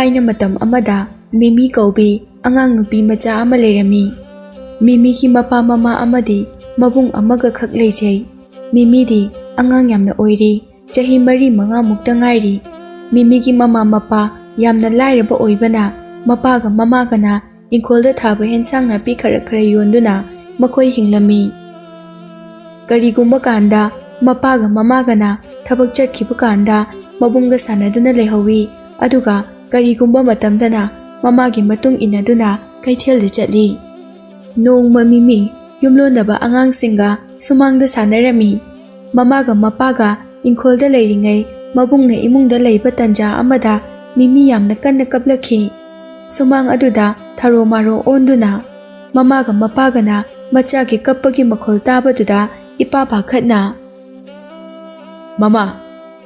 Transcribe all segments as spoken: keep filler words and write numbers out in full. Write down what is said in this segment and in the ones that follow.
ꯊꯥꯏꯅ ꯃꯇꯝ ꯑꯃꯗ ꯃꯤꯃꯤ ꯀꯧꯕꯤ ꯑꯉꯥꯡ ꯅꯨꯄꯤ ꯃꯆꯥ ꯑꯃ ꯂꯩꯔꯝꯃꯤ꯫ ꯃꯤꯃꯤꯒꯤ ꯃꯄꯥ ꯃꯃꯥ ꯑꯃꯗꯤ ꯃꯕꯨꯡ ꯑꯃꯒ ꯈꯛ ꯂꯩꯖꯩ꯫ ꯃꯤꯃꯤꯗꯤ ꯑꯉꯥꯡ ꯌꯥꯝꯅ ꯑꯣꯏꯔꯤ, ꯆꯍꯤ ꯃꯔꯤ ꯃꯉꯥꯃꯨꯛꯇ ꯉꯥꯏꯔꯤ꯫ ꯃꯤꯃꯤꯒꯤ ꯃꯃꯥ ꯃꯄꯥ ꯌꯥꯝꯅ ꯂꯥꯏꯔꯕ ꯑꯣꯏꯕꯅ ꯃꯄꯥꯒ ꯃꯃꯥꯒꯅ ꯏꯪꯈꯣꯜꯗ ꯊꯥꯕ ꯍꯦꯟꯁꯥꯡ ꯅꯥꯄꯤ ꯈꯔ ꯈꯔ ꯌꯣꯟꯗꯨꯅ ꯃꯈꯣꯏ ꯍꯤꯡꯂꯝꯃꯤ꯫ ꯀꯔꯤꯒꯨꯝꯕ ꯀꯥꯟꯗ ꯃꯄꯥꯒ ꯃꯃꯥꯒꯅ ꯊꯕꯛ ꯆꯠꯈꯤꯕ ꯀꯥꯟꯗ ꯃꯕꯨꯡꯒ ꯁꯥꯟꯅꯗꯨꯅ ꯂꯩꯍꯧꯋꯤ, ꯑꯗꯨꯒ ꯀꯔꯤꯒꯨꯝꯕ ꯃꯇꯝꯗꯅ ꯃꯃꯥꯒꯤ ꯃꯇꯨꯡ ꯏꯟꯅꯗꯨꯅ ꯀꯩꯊꯦꯜꯗ ꯆꯠꯂꯤ꯫ ꯅꯣꯡꯃ ꯃꯤꯃꯤ ꯌꯨꯝꯂꯣꯟꯅꯕ ꯑꯉꯥꯡꯁꯤꯡꯒ ꯁꯨꯃꯥꯡꯗ ꯁꯥꯟꯅꯔꯝꯃꯤ꯫ ꯃꯃꯥꯒ ꯃꯄꯥꯒ ꯏꯪꯈꯣꯜꯗ ꯂꯩꯔꯤꯉꯩ ꯃꯕꯨꯡꯅ ꯏꯃꯨꯡꯗ ꯂꯩꯕ ꯇꯟꯖꯥ ꯑꯃꯗ ꯃꯤꯃꯤ ꯌꯥꯝꯅ ꯀꯟꯅ ꯀꯞꯂꯛꯈꯤ꯫ ꯁꯨꯃꯥꯡ ꯑꯗꯨꯗ ꯊꯔꯣ ꯃꯥꯔꯣ ꯑꯣꯟꯗꯨꯅ ꯃꯃꯥꯒ ꯃꯄꯥꯒꯅ ꯃꯆꯥꯒꯤ ꯀꯞꯄꯒꯤ ꯃꯈꯣꯜ ꯇꯥꯕꯗꯨꯗ ꯏꯄꯥ ꯄꯥꯈꯠꯅ, "ꯃꯃꯥ,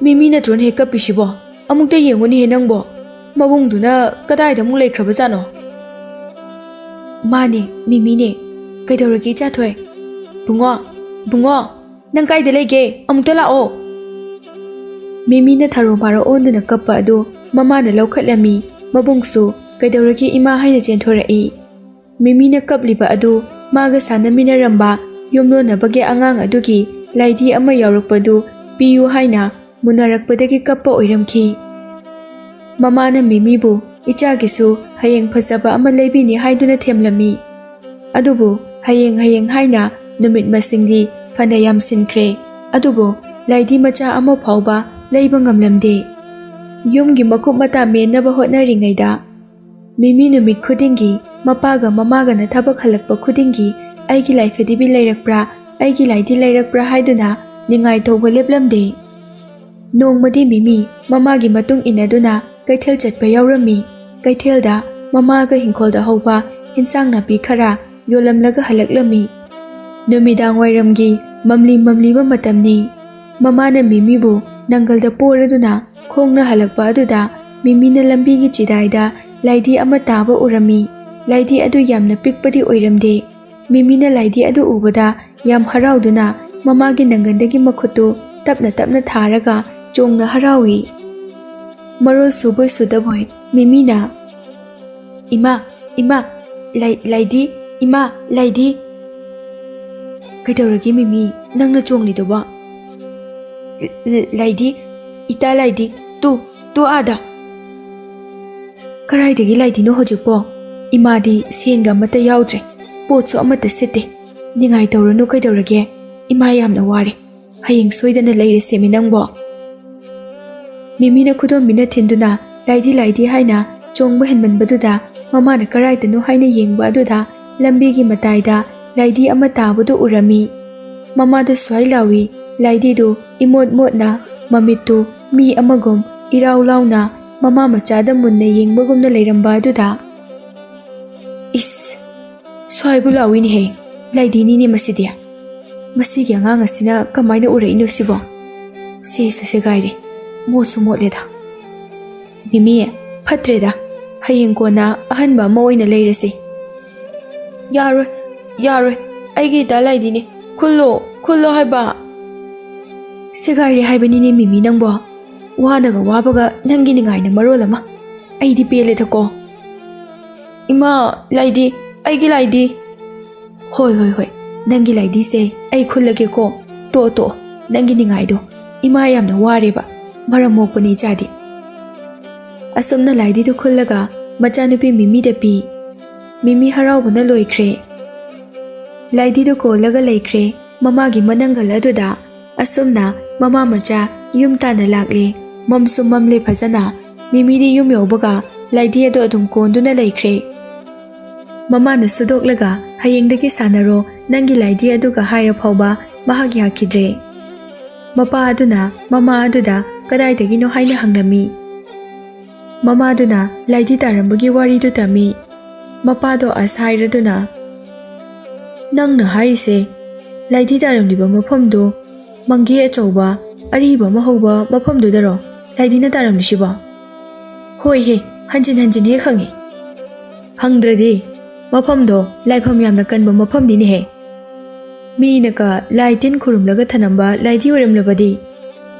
ꯃꯤꯃꯤ ꯅꯠꯇ꯭ꯔꯣꯅꯦ ꯀꯞꯄꯤꯁꯤꯕꯣ? ꯑꯃꯨꯛꯇ ꯌꯦꯡꯉꯨꯅꯦꯍꯦ ꯅꯪꯕꯣ꯫ ꯃꯕꯨꯡꯗꯨꯅ ꯀꯗꯥꯏꯗ ꯑꯃꯨꯛ ꯂꯩꯈ꯭ꯔꯕꯖꯥꯠꯅꯣ?" "ꯃꯥꯅꯦ, ꯃꯤꯃꯤꯅꯦ꯫ ꯀꯩꯗꯧꯔꯒꯦ ꯏꯆꯥꯊꯣꯏ?" "ꯕꯨꯡꯉꯣ, ꯕꯨꯡꯉꯣ, ꯅꯪ ꯀꯥꯏꯗ ꯂꯩꯒꯦ? ꯑꯃꯨꯛꯇ ꯂꯥꯛꯑꯣ!" ꯃꯤꯃꯤꯅ ꯊꯔꯣ ꯃꯥꯔꯣ ꯑꯣꯟꯗꯨꯅ ꯀꯞꯄ ꯑꯗꯨ ꯃꯃꯥꯅ ꯂꯧꯈꯠꯂꯝꯃꯤ꯫ ꯃꯕꯨꯡꯁꯨ "ꯀꯩꯗꯧꯔꯒꯦ ꯏꯃꯥ?" ꯍꯥꯏꯅ ꯆꯦꯟꯊꯣꯔꯛꯏ꯫ ꯃꯤꯃꯤꯅ ꯀꯞꯂꯤꯕ ꯑꯗꯨ ꯃꯥꯒ ꯁꯥꯟꯅꯃꯤꯟꯅꯔꯝꯕ ꯌꯨꯝꯂꯣꯟꯅꯕꯒꯤ ꯑꯉꯥꯡ ꯑꯗꯨꯒꯤ ꯂꯥꯏꯙꯤ ꯑꯃ ꯌꯥꯎꯔꯛꯄꯗꯨ ꯄꯤꯌꯨ ꯍꯥꯏꯅ ꯃꯨꯟꯅꯔꯛꯄꯗꯒꯤ ꯀꯞꯄ ꯑꯣꯏꯔꯝꯈꯤ꯫ ꯃꯃꯥꯅ ꯃꯤꯃꯤꯕꯨ ꯏꯆꯥꯒꯤꯁꯨ ꯍꯌꯦꯡ ꯐꯖꯕ ꯑꯃ ꯂꯩꯕꯤꯅꯤ ꯍꯥꯏꯗꯨꯅ ꯊꯦꯝꯂꯝꯃꯤ꯫ ꯑꯗꯨꯕꯨ ꯍꯌꯦꯡ ꯍꯌꯦꯡ ꯍꯥꯏꯅ ꯅꯨꯃꯤꯠ ꯃꯁꯤꯡꯗꯤ ꯐꯅ ꯌꯥꯝꯁꯤꯟꯈ꯭ꯔꯦ꯫ ꯑꯗꯨꯕꯨ ꯂꯥꯏꯙꯤ ꯃꯆꯥ ꯑꯃ ꯐꯥꯎꯕ ꯂꯩꯕ ꯉꯝꯂꯝꯗꯦ꯫ ꯌꯨꯝꯒꯤ ꯃꯀꯨꯞ ꯃꯇꯥ ꯃꯦꯟꯅꯕ ꯍꯣꯠꯅꯔꯤꯉꯩꯗ ꯃꯤꯃꯤ ꯅꯨꯃꯤꯠ ꯈꯨꯗꯤꯡꯒꯤ ꯃꯄꯥꯒ ꯃꯃꯥꯒꯅ ꯊꯕꯛ ꯍꯜꯂꯛꯄ ꯈꯨꯗꯤꯡꯒꯤ "ꯑꯩꯒꯤ ꯂꯥꯏꯐꯗꯤꯕꯤ ꯂꯩꯔꯛꯄ꯭ꯔꯥ? ꯑꯩꯒꯤ ꯂꯥꯏꯙꯤ ꯂꯩꯔꯛꯄ꯭ꯔꯥ?" ꯍꯥꯏꯗꯨꯅ ꯅꯤꯡꯉꯥꯏ ꯇꯧꯕ ꯂꯦꯞꯂꯝꯗꯦ꯫ ꯅꯣꯡꯃꯗꯤ ꯃꯤꯃꯤ ꯃꯃꯥꯒꯤ ꯃꯇꯨꯡ ꯏꯟꯅꯗꯨꯅ ꯀꯩꯊꯦꯜ ꯆꯠꯄ ꯌꯥꯎꯔꯝꯃꯤ꯫ ꯀꯩꯊꯦꯜꯗ ꯃꯃꯥꯒ ꯏꯪꯈꯣꯜꯗ ꯍꯧꯕ ꯏꯟꯁꯥꯡ ꯅꯥꯄꯤ ꯈꯔ ꯌꯣꯜꯂꯝꯂꯒ ꯍꯜꯂꯛꯂꯝꯃꯤ꯫ ꯅꯨꯃꯤꯗꯥꯡ ꯋꯥꯏꯔꯝꯒꯤ ꯃꯝꯂꯤ ꯃꯝꯂꯤꯕ ꯃꯇꯝꯅꯤ꯫ ꯃꯃꯥꯅ ꯃꯤꯃꯤꯕꯨ ꯅꯪꯒꯜꯗ ꯄꯣꯔꯗꯨꯅ ꯈꯣꯡꯅ ꯍꯜꯂꯛꯄ ꯑꯗꯨꯗ ꯃꯤꯃꯤꯅ ꯂꯝꯕꯤꯒꯤ ꯆꯤꯗꯥꯏꯗ ꯂꯥꯏꯙꯤ ꯑꯃ ꯇꯥꯕ ꯎꯔꯝꯃꯤ꯫ ꯂꯥꯏꯙꯤ ꯑꯗꯨ ꯌꯥꯝꯅ ꯄꯤꯛꯄꯗꯤ ꯑꯣꯏꯔꯝꯗꯦ꯫ ꯃꯤꯃꯤꯅ ꯂꯥꯏꯙꯤ ꯑꯗꯨ ꯎꯕꯗ ꯌꯥꯝ ꯍꯔꯥꯎꯗꯨꯅ ꯃꯃꯥꯒꯤ ꯅꯪꯒꯟꯗꯒꯤ ꯃꯈꯨꯠꯇꯨ ꯇꯞꯅ ꯇꯞꯅ ꯊꯥꯔꯒ ꯆꯣꯡꯅ ꯍꯔꯥꯎꯏ꯫ ꯃꯔꯣꯜ ꯁꯨꯕꯣꯏ ꯁꯨꯗꯕꯣꯏ ꯃꯤꯃꯤꯅ, "ꯏꯃꯥ, ꯏꯃꯥ, ꯂꯥꯏ-, ꯂꯥꯏꯗꯤ, ꯏꯃꯥ, ꯂꯥꯏꯗꯤ!" "ꯀꯩꯗꯧꯔꯒꯦ ꯃꯤꯃꯤ, ꯅꯪꯅ ꯆꯣꯡꯂꯤꯗꯨꯕꯣ?" "ꯂ-, ꯂ-, ꯂꯥꯏꯗꯤ, ꯏꯇꯥ ꯂꯥꯏꯗꯤ, ꯇꯨ, ꯇꯨ ꯑꯥꯗ!" "ꯀꯔꯥꯏꯗꯒꯤ ꯂꯥꯏꯗꯤꯅꯣ ꯍꯧꯖꯤꯛꯄꯣ? ꯏꯃꯥꯗꯤ ꯁꯦꯟꯒ ꯑꯃꯠꯇ ꯌꯥꯎꯗ꯭ꯔꯦ, ꯄꯣꯠꯁꯨ ꯑꯃꯠꯇ ꯁꯤꯠꯇꯦ꯫ ꯅꯤꯡꯉꯥꯏ ꯇꯧꯔꯅꯨ ꯀꯩꯗꯧꯔꯒꯦ? ꯏꯃꯥ ꯌꯥꯝꯅ ꯋꯥꯔꯦ꯫ ꯍꯌꯦꯡ ꯁꯣꯏꯗꯅ ꯂꯩꯔꯁꯦꯃꯤ ꯅꯪꯕꯣ꯫" ꯃꯤꯃꯤꯅ ꯈꯨꯗꯣꯝꯕꯤꯅ ꯊꯤꯟꯗꯨꯅ "ꯂꯥꯏꯗꯤ ꯂꯥꯏꯗꯤ" ꯍꯥꯏꯅ ꯆꯣꯡꯕ ꯍꯦꯟꯃꯟꯕꯗꯨꯗ ꯃꯃꯥꯅ ꯀꯔꯥꯏꯗꯅꯣ ꯍꯥꯏꯅ ꯌꯦꯡꯕ ꯑꯗꯨꯗ ꯂꯝꯕꯤꯒꯤ ꯃꯇꯥꯏꯗ ꯂꯥꯏꯗꯤ ꯑꯃ ꯇꯥꯕꯗꯨ ꯎꯔꯝꯃꯤ꯫ ꯃꯃꯥꯗꯨ ꯁ꯭ꯋꯥꯏ ꯂꯥꯎꯏ, ꯂꯥꯏꯗꯤꯗꯨ ꯏꯃꯣꯠ ꯃꯣꯠꯅ, ꯃꯃꯤꯠꯇꯨ ꯃꯤ ꯑꯃꯒꯨꯝ ꯏꯔꯥꯎ ꯂꯥꯎꯅ ꯃꯃꯥ ꯃꯆꯥꯗ ꯃꯨꯟꯅ ꯌꯦꯡꯕꯒꯨꯝꯅ ꯂꯩꯔꯝꯕ ꯑꯗꯨꯗ, "ꯏꯁ, ꯁ꯭ꯋꯥꯏꯕꯨ ꯂꯥꯎꯏꯅꯦꯍꯦ, ꯂꯥꯏꯗꯤꯅꯤꯅꯦ ꯃꯁꯤꯗꯤ꯫ ꯃꯁꯤꯒꯤ ꯑꯉꯥꯡ ꯑꯁꯤꯅ ꯀꯃꯥꯏꯅ ꯎꯔꯛꯏꯅꯣ ꯁꯤꯕꯣ? ꯁꯦꯁꯨ ꯁꯦꯒꯥꯏꯔꯦ, ꯃꯣꯠꯁꯨ ꯃꯣꯠꯂꯦꯗ꯫ ꯃꯤꯃꯤ, ꯐꯠꯇ꯭ꯔꯦꯗ, ꯍꯌꯦꯡ ꯀꯣꯟꯅ ꯑꯍꯟꯕ ꯑꯃ ꯑꯣꯏꯅ ꯂꯩꯔꯁꯤ꯫" "ꯌꯥꯔꯣꯏ, ꯌꯥꯔꯣꯏ, ꯑꯩꯒꯤ ꯏꯇꯥ ꯂꯥꯏꯗꯤꯅꯦ, ꯈꯨꯜꯂꯣ, ꯈꯨꯜꯂꯣ ꯍꯥꯏꯕ꯫" "ꯁꯦꯒꯥꯏꯔꯦ ꯍꯥꯏꯕꯅꯤꯅꯦ ꯃꯤꯃꯤ ꯅꯪꯕꯣ, ꯋꯥꯅꯒ ꯋꯥꯕꯒ ꯅꯪꯒꯤ ꯅꯤꯡꯉꯥꯏꯅ ꯃꯔꯣꯜ ꯑꯃ, ꯑꯩꯗꯤ ꯄꯦꯜꯂꯦꯗꯀꯣ꯫" "ꯏꯃꯥ, ꯂꯥꯏꯗꯤ, ꯑꯩꯒꯤ ꯂꯥꯏꯗꯤ꯫" "ꯍꯣꯏ, ꯍꯣꯏ, ꯍꯣꯏ, ꯅꯪꯒꯤ ꯂꯥꯏꯗꯤꯁꯦ ꯑꯩ ꯈꯨꯜꯂꯒꯦꯀꯣ꯫ ꯇꯣꯛꯑꯣ, ꯇꯣꯛꯑꯣ, ꯅꯪꯒꯤ ꯅꯤꯡꯉꯥꯏꯗꯣ, ꯏꯃꯥ ꯌꯥꯝꯅ ꯋꯥꯔꯦꯕ, ꯃꯔꯝ ꯃꯣꯛꯄꯅꯤ ꯏꯆꯥꯗꯤ꯫" ꯑꯁꯨꯝꯅ ꯂꯥꯏꯗꯤꯗꯨ ꯈꯨꯜꯂꯒ ꯃꯆꯥꯅꯨꯄꯤ ꯃꯤꯃꯤꯗ ꯄꯤ꯫ ꯃꯤꯃꯤ ꯍꯔꯥꯎꯕꯅ ꯂꯣꯏꯈ꯭ꯔꯦ꯫ ꯂꯥꯏꯗꯤꯗꯨ ꯀꯣꯜꯂꯒ ꯂꯩꯈ꯭ꯔꯦ ꯃꯃꯥꯒꯤ ꯃꯅꯪꯒꯜ ꯑꯗꯨꯗ꯫ ꯑꯁꯨꯝꯅ ꯃꯃꯥ ꯃꯆꯥ ꯌꯨꯝ ꯇꯥꯟꯅ ꯂꯥꯛꯂꯦ꯫ ꯃꯝꯁꯨ ꯃꯝꯂꯦ ꯐꯖꯅ꯫ ꯃꯤꯃꯤꯗꯤ ꯌꯨꯝ ꯌꯧꯕꯒ ꯂꯥꯏꯗꯤ ꯑꯗꯨ ꯑꯗꯨꯝ ꯀꯣꯟꯗꯨꯅ ꯂꯩꯈ꯭ꯔꯦ꯫ ꯃꯃꯥꯅ ꯁꯨꯗꯣꯛꯂꯒ "ꯍꯌꯦꯡꯗꯒꯤ ꯁꯥꯟꯅꯔꯣ, ꯅꯪꯒꯤ ꯂꯥꯏꯗꯤ ꯑꯗꯨꯒ" ꯍꯥꯏꯔ ꯐꯥꯎꯕ ꯃꯍꯥꯛ ꯌꯥꯈꯤꯗ꯭ꯔꯦ꯫ ꯃꯄꯥ ꯑꯗꯨꯅ ꯃꯃꯥ ꯑꯗꯨꯗ "ꯀꯗꯥꯏꯗꯒꯤꯅꯣ?" ꯍꯥꯏꯅ ꯍꯪꯂꯝꯃꯤ꯫ ꯃꯃꯥꯗꯨꯅ ꯂꯥꯏꯗꯤ ꯇꯥꯔꯝꯕꯒꯤ ꯋꯥꯔꯤꯗꯨ ꯇꯝꯃꯤ꯫ ꯃꯄꯥꯗꯣ ꯑꯁ ꯍꯥꯏꯔꯗꯨꯅ, "ꯅꯪꯅ ꯍꯥꯏꯔꯤꯁꯦ ꯂꯥꯏꯗꯤ ꯇꯥꯔꯝꯂꯤꯕ ꯃꯐꯝꯗꯨ ꯃꯪꯒꯦ ꯑꯆꯧꯕ ꯑꯔꯤꯕ ꯑꯃ ꯍꯧꯕ ꯃꯐꯝꯗꯨꯗꯔꯣ ꯂꯥꯏꯗꯤꯅ ꯇꯥꯔꯝꯂꯤꯁꯤꯕꯣ?" "ꯍꯣꯏꯍꯦ, ꯍꯟꯖꯤꯟ ꯍꯟꯖꯤꯟ ꯍꯦꯛ ꯍꯪꯉꯤ꯫ ꯍꯪꯗ꯭ꯔꯗꯤ, ꯃꯐꯝꯗꯣ ꯂꯥꯏꯐꯝ ꯌꯥꯝꯅ ꯀꯟꯕ ꯃꯐꯝꯅꯤꯅꯦꯍꯦ꯫ ꯃꯤꯅꯀ ꯂꯥꯏ ꯇꯤꯟ ꯈꯨꯔꯨꯝꯂꯒ ꯊꯅꯝꯕ ꯂꯥꯏꯗꯤ ꯑꯣꯏꯔꯝꯂꯕꯗꯤ?"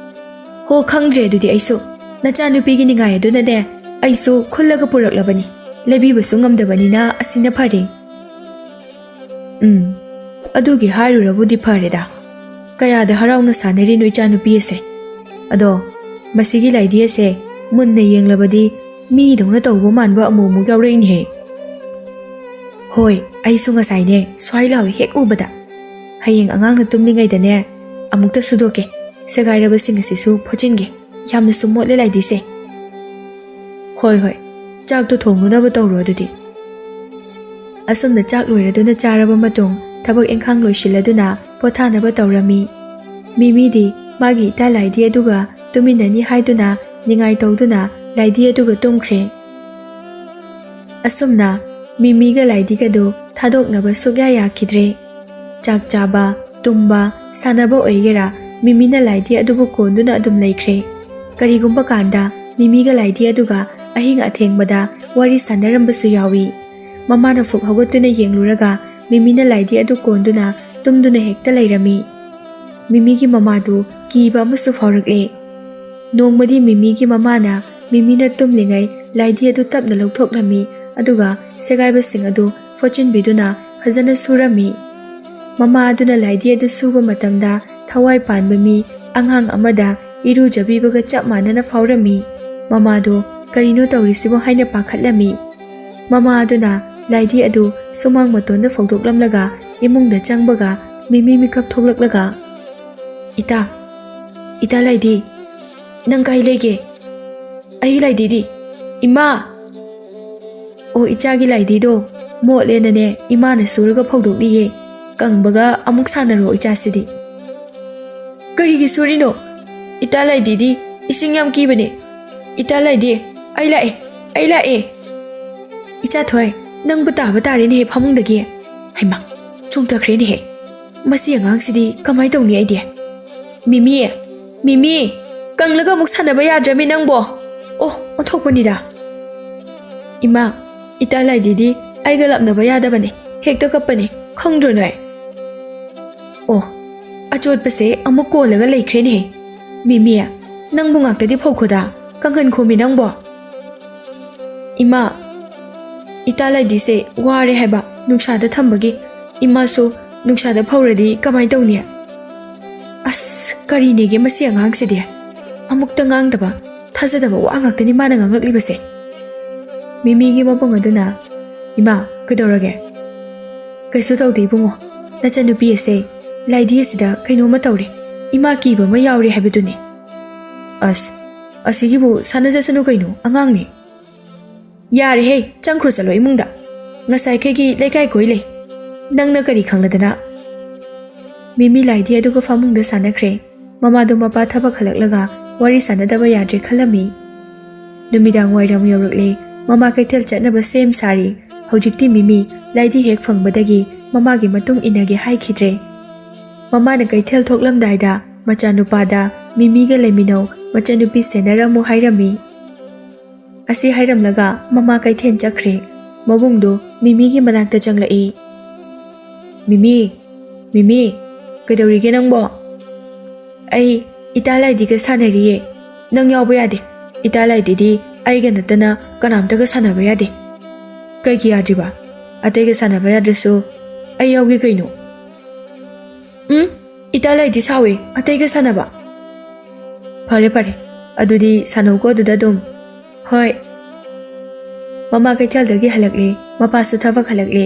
"ꯍꯣ, ꯈꯪꯗ꯭ꯔꯦ ꯑꯗꯨꯗꯤ ꯑꯩꯁꯨ꯫ ꯅꯆꯥꯅꯨꯄꯤꯒꯤ ꯅꯤꯡꯉꯥꯏ ꯑꯗꯨꯅꯅꯦ, ꯑꯩꯁꯨ ꯈꯨꯜꯂꯒ ꯄꯨꯔꯛꯂꯕꯅꯤ, ꯂꯩꯕꯤꯕꯁꯨ ꯉꯝꯗꯕꯅꯤꯅ ꯑꯁꯤꯅ ꯐꯔꯦ꯫ ꯎꯝ, ꯑꯗꯨꯒꯤ ꯍꯥꯏꯔꯨꯔꯕꯨꯗꯤ ꯐꯔꯦꯗ꯫ ꯀꯌꯥꯗ ꯍꯔꯥꯎꯅ ꯁꯥꯟꯅꯔꯤꯅꯣ ꯏꯆꯥꯅꯨꯄꯤ ꯑꯁꯦ꯫ ꯑꯗꯣ, ꯃꯁꯤꯒꯤ ꯂꯥꯏꯗꯤ ꯑꯁꯦ ꯃꯨꯟꯅ ꯌꯦꯡꯂꯕꯗꯤ ꯃꯤꯗꯧꯅ ꯇꯧꯕ ꯃꯥꯟꯕ ꯑꯃꯨꯛ ꯑꯃꯨꯛ ꯌꯥꯎꯔꯛꯏꯅꯦꯍꯦ꯫ ꯍꯣꯏ, ꯑꯩꯁꯨ ꯉꯁꯥꯏꯅꯦ ꯁ꯭ꯋꯥꯏ ꯂꯥꯎꯏ ꯍꯦꯛ ꯎꯕꯗ꯫ ꯍꯌꯦꯡ ꯑꯉꯥꯡꯅ ꯇꯨꯝꯂꯤꯉꯩꯗꯅꯦ ꯑꯃꯨꯛꯇ ꯁꯨꯗꯣꯛꯀꯦ, ꯁꯦꯒꯥꯏꯔꯕꯁꯤꯡ ꯑꯁꯤꯁꯨ ꯐꯣꯠꯆꯤꯟꯒꯦ꯫ ꯌꯥꯝꯅꯁꯨ ꯃꯣꯠꯂꯦ ꯂꯥꯏꯗꯤꯁꯦ꯫ ꯍꯣꯏ, ꯍꯣꯏ, ꯆꯥꯛꯇꯣ ꯊꯣꯡꯅꯅꯕ ꯇꯧꯔꯣ ꯑꯗꯨꯗꯤ꯫ ꯑꯁꯨꯝꯅ ꯆꯥꯛ ꯂꯣꯏꯔꯗꯨꯅ ꯆꯥꯔꯕ ꯃꯇꯨꯡ ꯊꯕꯛ ꯏꯪꯈꯥꯡ ꯂꯣꯏꯁꯤꯜꯂꯗꯨꯅ ꯄꯣꯊꯥꯅꯕ ꯇꯧꯔꯝꯃꯤ꯫ ꯃꯤꯃꯤꯗꯤ ꯃꯥꯒꯤ ꯏꯇꯥ ꯂꯥꯏꯗꯤ ꯑꯗꯨꯒ ꯇꯨꯃꯤꯟꯅꯅꯤ ꯍꯥꯏꯗꯨꯅ ꯅꯤꯡꯉꯥꯏ ꯇꯧꯗꯨꯅ ꯂꯥꯏꯗꯤ ꯑꯗꯨꯒ ꯇꯨꯝꯈ꯭ꯔꯦ꯫ ꯑꯁꯨꯝꯅ ꯃꯤꯃꯤꯒ ꯂꯥꯏꯗꯤꯒꯗꯨ ꯊꯥꯗꯣꯛꯅꯕ ꯁꯨꯛꯌꯥ ꯌꯥꯈꯤꯗ꯭ꯔꯦ꯫ ꯆꯥꯛ ꯆꯥꯕ, ꯇꯨꯝꯕ, ꯁꯥꯟꯅꯕ ꯑꯣꯏꯒꯦꯔꯥ, ꯃꯤꯃꯤꯅ ꯂꯥꯏꯗꯤ ꯑꯗꯨꯕꯨ ꯀꯣꯟꯗꯨꯅ ꯑꯗꯨꯝ ꯂꯩꯈ꯭ꯔꯦ꯫ ꯀꯔꯤꯒꯨꯝꯕ ꯀꯥꯟꯗ ꯃꯤꯃꯤꯒ ꯂꯥꯏꯗꯤ ꯑꯗꯨꯒ ꯑꯍꯤꯡ ꯑꯊꯦꯡꯕꯗ ꯋꯥꯔꯤ ꯁꯥꯟꯅꯔꯝꯕꯁꯨ ꯌꯥꯎꯏ꯫ ꯃꯃꯥꯅ ꯐꯨꯛ ꯍꯧꯒꯠꯇꯨꯅ ꯌꯦꯡꯂꯨꯔꯒ ꯃꯤꯃꯤꯅ ꯂꯥꯏꯗꯤ ꯑꯗꯨ ꯀꯣꯟꯗꯨꯅ ꯇꯨꯝꯗꯨꯅ ꯍꯦꯛꯇ ꯂꯩꯔꯝꯃꯤ꯫ ꯃꯤꯃꯤꯒꯤ ꯃꯃꯥꯗꯨ ꯀꯤꯕ ꯑꯃꯁꯨ ꯐꯥꯎꯔꯛꯂꯦ꯫ ꯅꯣꯡꯃꯗꯤ ꯃꯤꯃꯤꯒꯤ ꯃꯃꯥꯅ ꯃꯤꯃꯤꯅ ꯇꯨꯝꯂꯤꯉꯩ ꯂꯥꯏꯗꯤ ꯑꯗꯨ ꯇꯞꯅ ꯂꯧꯊꯣꯛꯂꯝꯃꯤ, ꯑꯗꯨꯒ ꯁꯦꯒꯥꯏꯕꯁꯤꯡ ꯑꯗꯨ ꯐꯣꯠꯆꯤꯟꯕꯤꯗꯨꯅ ꯐꯖꯅ ꯁꯨꯔꯝꯃꯤ꯫ ꯃꯃꯥ ꯑꯗꯨꯅ ꯂꯥꯏꯗꯤ ꯑꯗꯨ ꯁꯨꯕ ꯃꯇꯝꯗ ꯊꯋꯥꯏ ꯄꯥꯟꯕ ꯃꯤ ꯑꯉꯥꯡ ꯑꯃꯗ ꯏꯔꯨꯖꯕꯤꯕꯒ ꯆꯞ ꯃꯥꯟꯅꯅ ꯐꯥꯎꯔꯝꯃꯤ꯫ ꯃꯃꯥꯗꯨ ꯀꯔꯤꯅꯣ ꯇꯧꯔꯤꯁꯤꯕꯣ ꯍꯥꯏꯅ ꯄꯥꯈꯠꯂꯝꯃꯤ꯫ ꯃꯃꯥ ꯑꯗꯨꯅ ꯂꯥꯏꯗꯤ ꯑꯗꯨ ꯁꯨꯃꯥꯡ ꯃꯇꯣꯟꯗ ꯐꯧꯗꯣꯛꯂꯝꯂꯒ ꯏꯃꯨꯡꯗ ꯆꯪꯕꯒ ꯃꯤꯃꯤ ꯃꯤꯀꯞ ꯊꯣꯛꯂꯛꯂꯒ, "ꯏꯇꯥ, ꯏꯇꯥ ꯂꯥꯏꯗꯤ, ꯅꯪ ꯀꯥꯏ ꯂꯩꯒꯦ? ꯑꯩ ꯂꯥꯏꯗꯤꯗꯤ, ꯏꯃꯥ!" "ꯑꯣ, ꯏꯆꯥꯒꯤ ꯂꯥꯏꯗꯤꯗꯣ ꯃꯣꯠꯂꯦꯅꯅꯦ ꯏꯃꯥꯅ ꯁꯨꯔꯒ ꯐꯧꯗꯣꯛꯂꯤꯌꯦ꯫ ꯀꯪꯕꯒ ꯑꯃꯨꯛ ꯁꯥꯟꯅꯔꯣ ꯏꯆꯥꯁꯤꯗꯤ꯫" "ꯀꯔꯤꯒꯤ ꯁꯨꯔꯤꯅꯣ? ꯏꯇꯥ ꯂꯥꯏꯗꯤꯗꯤ ꯏꯁꯤꯡ ꯌꯥꯝ ꯀꯤꯕꯅꯦ꯫ ꯏꯇꯥ ꯂꯥꯏꯗꯤ, ꯑꯩ ꯂꯥꯛꯑꯦ, ꯑꯩ ꯂꯥꯛꯑꯦ!" "ꯏꯆꯥ ꯊꯣꯏ, ꯅꯪꯕꯨ ꯇꯥꯕ ꯇꯥꯔꯦꯅꯦꯍꯦ ꯐꯃꯨꯡꯗꯒꯤ꯫ ꯍꯩꯃꯥ, ꯆꯣꯡꯊꯈ꯭ꯔꯦꯅꯦꯍꯦ꯫ ꯃꯁꯤ ꯑꯉꯥꯡꯁꯤꯗꯤ ꯀꯃꯥꯏ ꯇꯧꯅꯤ ꯑꯩꯗꯤ? ꯃꯤꯃꯤ, ꯃꯤꯃꯤ, ꯀꯪꯂꯒ ꯑꯃꯨꯛ ꯁꯥꯟꯅꯕ ꯌꯥꯗ꯭ꯔꯃꯤ ꯅꯪꯕꯣ꯫ ꯑꯣ, ꯑꯣꯟꯊꯣꯛꯄꯅꯤꯗ꯫ ꯏꯃꯥ, ꯏꯇꯥ ꯂꯥꯏꯗꯤꯗꯤ ꯑꯩꯒ ꯂꯥꯞꯅꯕ ꯌꯥꯗꯕꯅꯦ, ꯍꯦꯛꯇ ꯀꯞꯄꯅꯦ, ꯈꯪꯗ꯭ꯔꯣ ꯅꯣꯏ?" ꯑꯣ, ꯑꯆꯣꯠꯄꯁꯦ ꯑꯃꯨꯛ ꯀꯣꯜꯂꯒ ꯂꯩꯈ꯭ꯔꯦꯅꯦꯍꯦ꯫ ꯃꯤꯃꯤ, ꯅꯪꯕꯨ ꯉꯥꯛꯇꯗꯤ ꯐꯧꯈꯣꯗ, ꯀꯪꯍꯟꯈꯣꯃꯤ ꯅꯪꯕꯣ꯫ "ꯏꯃꯥ, ꯏꯇꯥ ꯂꯥꯏꯗꯤꯁꯦ ꯋꯥꯔꯦ ꯍꯥꯏꯕ ꯅꯨꯡꯁꯥꯗ ꯊꯝꯕꯒꯤ꯫ ꯏꯃꯥꯁꯨ ꯅꯨꯡꯁꯥꯗ ꯐꯧꯔꯗꯤ ꯀꯃꯥꯏ ꯇꯧꯅꯤ?" ꯑꯁ, ꯀꯔꯤꯅꯦꯒꯦ ꯃꯁꯤ ꯑꯉꯥꯡꯁꯤꯗꯤ? ꯑꯃꯨꯛꯇ ꯉꯥꯡꯗꯕ, ꯊꯥꯖꯗꯕ ꯋꯥ ꯉꯥꯛꯇꯅꯤ ꯃꯥꯅ ꯉꯥꯡꯂꯛꯂꯤꯕꯁꯦ꯫ ꯃꯤꯃꯤꯒꯤ ꯃꯕꯨꯡ ꯑꯗꯨꯅ, "ꯏꯃꯥ, ꯀꯩꯗꯧꯔꯒꯦ?" "ꯀꯩꯁꯨ ꯇꯧꯗꯦ ꯏꯕꯨꯡꯉꯣ꯫ ꯅꯆꯟꯅꯨꯄꯤ ꯑꯁꯦ ꯂꯥꯏꯗꯤ ꯑꯁꯤꯗ ꯀꯩꯅꯣꯝꯃ ꯇꯧꯔꯦ꯫ ꯏꯃꯥ ꯀꯤꯕ ꯑꯃ ꯌꯥꯎꯔꯦ ꯍꯥꯏꯕꯗꯨꯅꯤ꯫" "ꯑꯁ, ꯑꯁꯤꯒꯤꯕꯨ ꯁꯥꯟꯅꯖꯁꯅꯨ ꯀꯩꯅꯣ, ꯑꯉꯥꯡꯅꯤ꯫" "ꯌꯥꯔꯦꯍꯦ, ꯆꯪꯈ꯭ꯔꯣ ꯆꯠꯂꯣ ꯏꯃꯨꯡꯗ꯫ ꯉꯁꯥꯏꯈꯩꯒꯤ ꯂꯩꯀꯥꯏ ꯀꯣꯏ ꯂꯩ꯫ ꯅꯪꯅ ꯀꯔꯤ ꯈꯪꯂꯗꯅ?" ꯃꯤꯃꯤ ꯂꯥꯏꯗꯤ ꯑꯗꯨꯒ ꯐꯃꯨꯡꯗ ꯁꯥꯟꯅꯈ꯭ꯔꯦ꯫ ꯃꯃꯥꯗꯣ ꯃꯄꯥ ꯊꯕꯛ ꯍꯜꯂꯛꯂꯒ ꯋꯥꯔꯤ ꯁꯥꯟꯅꯗꯕ ꯌꯥꯗ꯭ꯔꯦ ꯈꯜꯂꯝꯃꯤ꯫ ꯅꯨꯃꯤꯗꯥꯡ ꯋꯥꯏꯔꯝ ꯌꯧꯔꯛꯂꯦ꯫ ꯃꯃꯥ ꯀꯩꯊꯦꯜ ꯆꯠꯅꯕ ꯁꯦꯝ ꯁꯥꯔꯤ꯫ ꯍꯧꯖꯤꯛꯇꯤ ꯃꯤꯃꯤ ꯂꯥꯏꯗꯤ ꯍꯦꯛ ꯐꯪꯕꯗꯒꯤ ꯃꯃꯥꯒꯤ ꯃꯇꯨꯡ ꯏꯟꯅꯒꯦ ꯍꯥꯏꯈꯤꯗ꯭ꯔꯦ꯫ ꯃꯃꯥꯅ ꯀꯩꯊꯦꯜ ꯊꯣꯛꯂꯝꯗꯥꯏꯗ ꯃꯆꯥꯅꯨꯄꯥꯗ, "ꯃꯤꯃꯤꯒ ꯂꯩꯃꯤꯟꯅꯧ, ꯃꯆꯟꯅꯨꯄꯤ ꯁꯦꯟꯅꯔꯝꯃꯨ" ꯍꯥꯏꯔꯝꯃꯤ꯫ ꯑꯁꯤ ꯍꯥꯏꯔꯝꯂꯒ ꯃꯃꯥ ꯀꯩꯊꯦꯜ ꯆꯠꯈ꯭ꯔꯦ꯫ ꯃꯕꯨꯡꯗꯣ ꯃꯤꯃꯤꯒꯤ ꯃꯅꯥꯛꯇ ꯆꯪꯂꯛꯏ꯫ "ꯃꯤꯃꯤ, ꯃꯤꯃꯤ, ꯀꯩꯗꯧꯔꯤꯒꯦ ꯅꯪꯕꯣ?" "ꯑꯩ ꯏꯇꯥ ꯂꯥꯏꯗꯤꯒ ꯁꯥꯟꯅꯔꯤꯌꯦ꯫ ꯅꯪ ꯌꯥꯎꯕ ꯌꯥꯗꯦ꯫ ꯏꯇꯥ ꯂꯥꯏꯗꯤꯗꯤ ꯑꯩꯒ ꯅꯠꯇꯅ ꯀꯅꯥꯝꯇꯒ ꯁꯥꯟꯅꯕ ꯌꯥꯗꯦ꯫" "ꯀꯩꯒꯤ ꯌꯥꯗ꯭ꯔꯤꯕ? ꯑꯇꯩꯒ ꯁꯥꯟꯅꯕ ꯌꯥꯗ꯭ꯔꯁꯨ ꯑꯩ ꯌꯥꯎꯒꯦ ꯀꯩꯅꯣ?" "ꯎꯝ, ꯏꯇꯥ ꯂꯥꯏꯗꯤ ꯁꯥꯎꯋꯦ ꯑꯇꯩꯒ ꯁꯥꯟꯅꯕ꯫" "ꯐꯔꯦ ꯐꯔꯦ, ꯑꯗꯨꯗꯤ ꯁꯥꯟꯅꯧꯀꯣ ꯑꯗꯨꯗ ꯑꯗꯨꯝ꯫" "ꯍꯣꯏ꯫" ꯃꯃꯥ ꯀꯩꯊꯦꯜꯗꯒꯤ ꯍꯜꯂꯛꯂꯦ꯫ ꯃꯄꯥꯁꯨ ꯊꯕꯛ ꯍꯜꯂꯛꯂꯦ꯫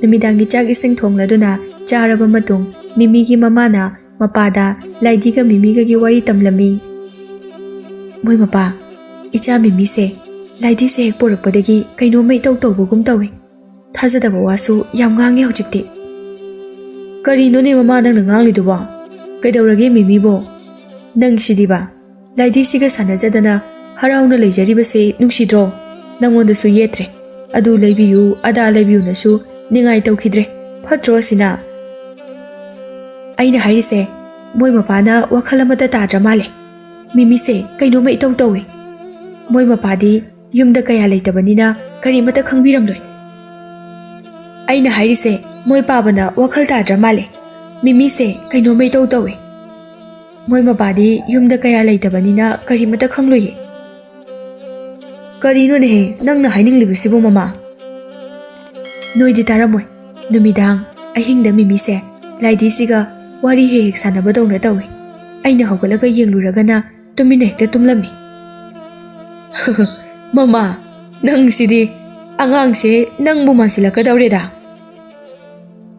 ꯅꯨꯃꯤꯗꯥꯡꯒꯤ ꯆꯥꯛ ꯏꯁꯤꯡ ꯊꯣꯡꯂꯗꯨꯅ ꯆꯥꯔꯕ ꯃꯇꯨꯡ ꯃꯤꯃꯤꯒꯤ ꯃꯃꯥꯅ ꯃꯄꯥꯗ ꯂꯥꯏꯗꯤꯒ ꯃꯤꯃꯤꯒꯒꯤ ꯋꯥꯔꯤ ꯇꯝꯂꯝꯃꯤ꯫ "ꯃꯣꯏ ꯃꯄꯥ, ꯏꯆꯥ ꯃꯤꯃꯤꯁꯦ ꯂꯥꯏꯗꯤꯁꯦ ꯍꯦꯛ ꯄꯣꯔꯛꯄꯗꯒꯤ ꯀꯩꯅꯣꯝꯃ ꯏꯇꯧ ꯇꯧꯕꯒꯨꯝ ꯇꯧꯏ꯫ ꯊꯥꯖꯗꯕ ꯋꯥꯁꯨ ꯌꯥꯝ ꯉꯥꯡꯉꯦ ꯍꯧꯖꯤꯛꯇꯤ꯫" "ꯀꯔꯤꯅꯣꯅꯦ ꯃꯃꯥ ꯅꯪꯅ ꯉꯥꯡꯂꯤꯗꯨꯕꯣ? ꯀꯩꯗꯧꯔꯒꯦ ꯃꯤꯃꯤꯕꯣ? ꯅꯪꯁꯤꯗꯤꯕ, ꯂꯥꯏꯗꯤꯁꯤꯒ ꯁꯥꯟꯅꯖꯗꯅ ꯍꯔꯥꯎꯅ ꯂꯩꯖꯔꯤꯕꯁꯦ ꯅꯨꯡꯁꯤꯗ꯭ꯔꯣ? ꯅꯪꯉꯣꯟꯗꯁꯨ ꯌꯦꯠꯇ꯭ꯔꯦ꯫ ꯑꯗꯨ ꯂꯩꯕꯤꯌꯨ, ꯑꯗꯥ ꯂꯩꯕꯤꯌꯨꯅꯁꯨ ꯅꯤꯡꯉꯥꯏ ꯇꯧꯈꯤꯗ꯭ꯔꯦ꯫ ꯐꯠꯇ꯭ꯔꯣ ꯑꯁꯤꯅ?" "ꯑꯩꯅ ꯍꯥꯏꯔꯤꯁꯦ, ꯃꯣꯏ ꯃꯄꯥꯅ ꯋꯥꯈꯜ ꯑꯃꯠꯇ ꯇꯥꯗ꯭ꯔ ꯃꯥꯜꯂꯦ꯫ ꯃꯤꯃꯤꯁꯦ ꯀꯩꯅꯣꯝꯃ ꯏꯇꯧ ꯇꯧꯏ꯫ ꯃꯣꯏ ꯃꯄꯥꯗꯤ ꯌꯨꯝꯗ ꯀꯌꯥ ꯂꯩꯇꯕꯅꯤꯅ ꯀꯔꯤꯃꯠꯇ ꯈꯪꯕꯤꯔꯝꯂꯣꯏ꯫" "ꯑꯩꯅ ꯍꯥꯏꯔꯤꯁꯦ, ꯃꯣꯏ ꯄꯥꯕꯅ ꯋꯥꯈꯜ ꯇꯥꯗ꯭ꯔ ꯃꯥꯜꯂꯦ꯫ ꯃꯤꯃꯤꯁꯦ ꯀꯩꯅꯣꯝꯃ ꯏꯇꯧ ꯇꯧꯏ꯫ ꯃꯣꯏ ꯃꯄꯥꯗꯤ ꯌꯨꯝꯗ ꯀꯌꯥ ꯂꯩꯇꯕꯅꯤꯅ ꯀꯔꯤꯃꯠꯇ ꯈꯪꯂꯣꯏꯌꯦ꯫" ꯀꯔꯤꯅꯣꯅꯦꯍꯦ ꯅꯪꯅ ꯍꯥꯏꯅꯤꯡꯂꯤꯕꯁꯤꯕꯨ, ꯃꯃꯥ? ꯅꯣꯏꯗꯤ ꯇꯥꯔꯝꯃꯣꯏ꯫ ꯅꯨꯃꯤꯗꯥꯡ ꯑꯍꯤꯡꯗ ꯃꯤꯃꯤꯁꯦ ꯂꯥꯏꯗꯤꯁꯤꯒ ꯋꯥꯔꯤ ꯍꯦꯛ ꯍꯦꯛ ꯁꯥꯟꯅꯕꯗꯧꯅ ꯇꯧꯏ꯫ ꯑꯩꯅ ꯍꯧꯒꯠꯂꯒ ꯌꯦꯡꯂꯨꯔꯒꯅ ꯇꯨꯃꯤꯟꯅ ꯍꯦꯛꯇ ꯇꯨꯝꯂꯝꯃꯤ꯫ ꯃꯃꯥ, ꯅꯪꯁꯤꯗꯤ, ꯑꯉꯥꯡꯁꯦ ꯅꯪꯕꯨ ꯃꯥꯟꯁꯤꯜꯂꯛꯀꯗꯧꯔꯦꯗ꯫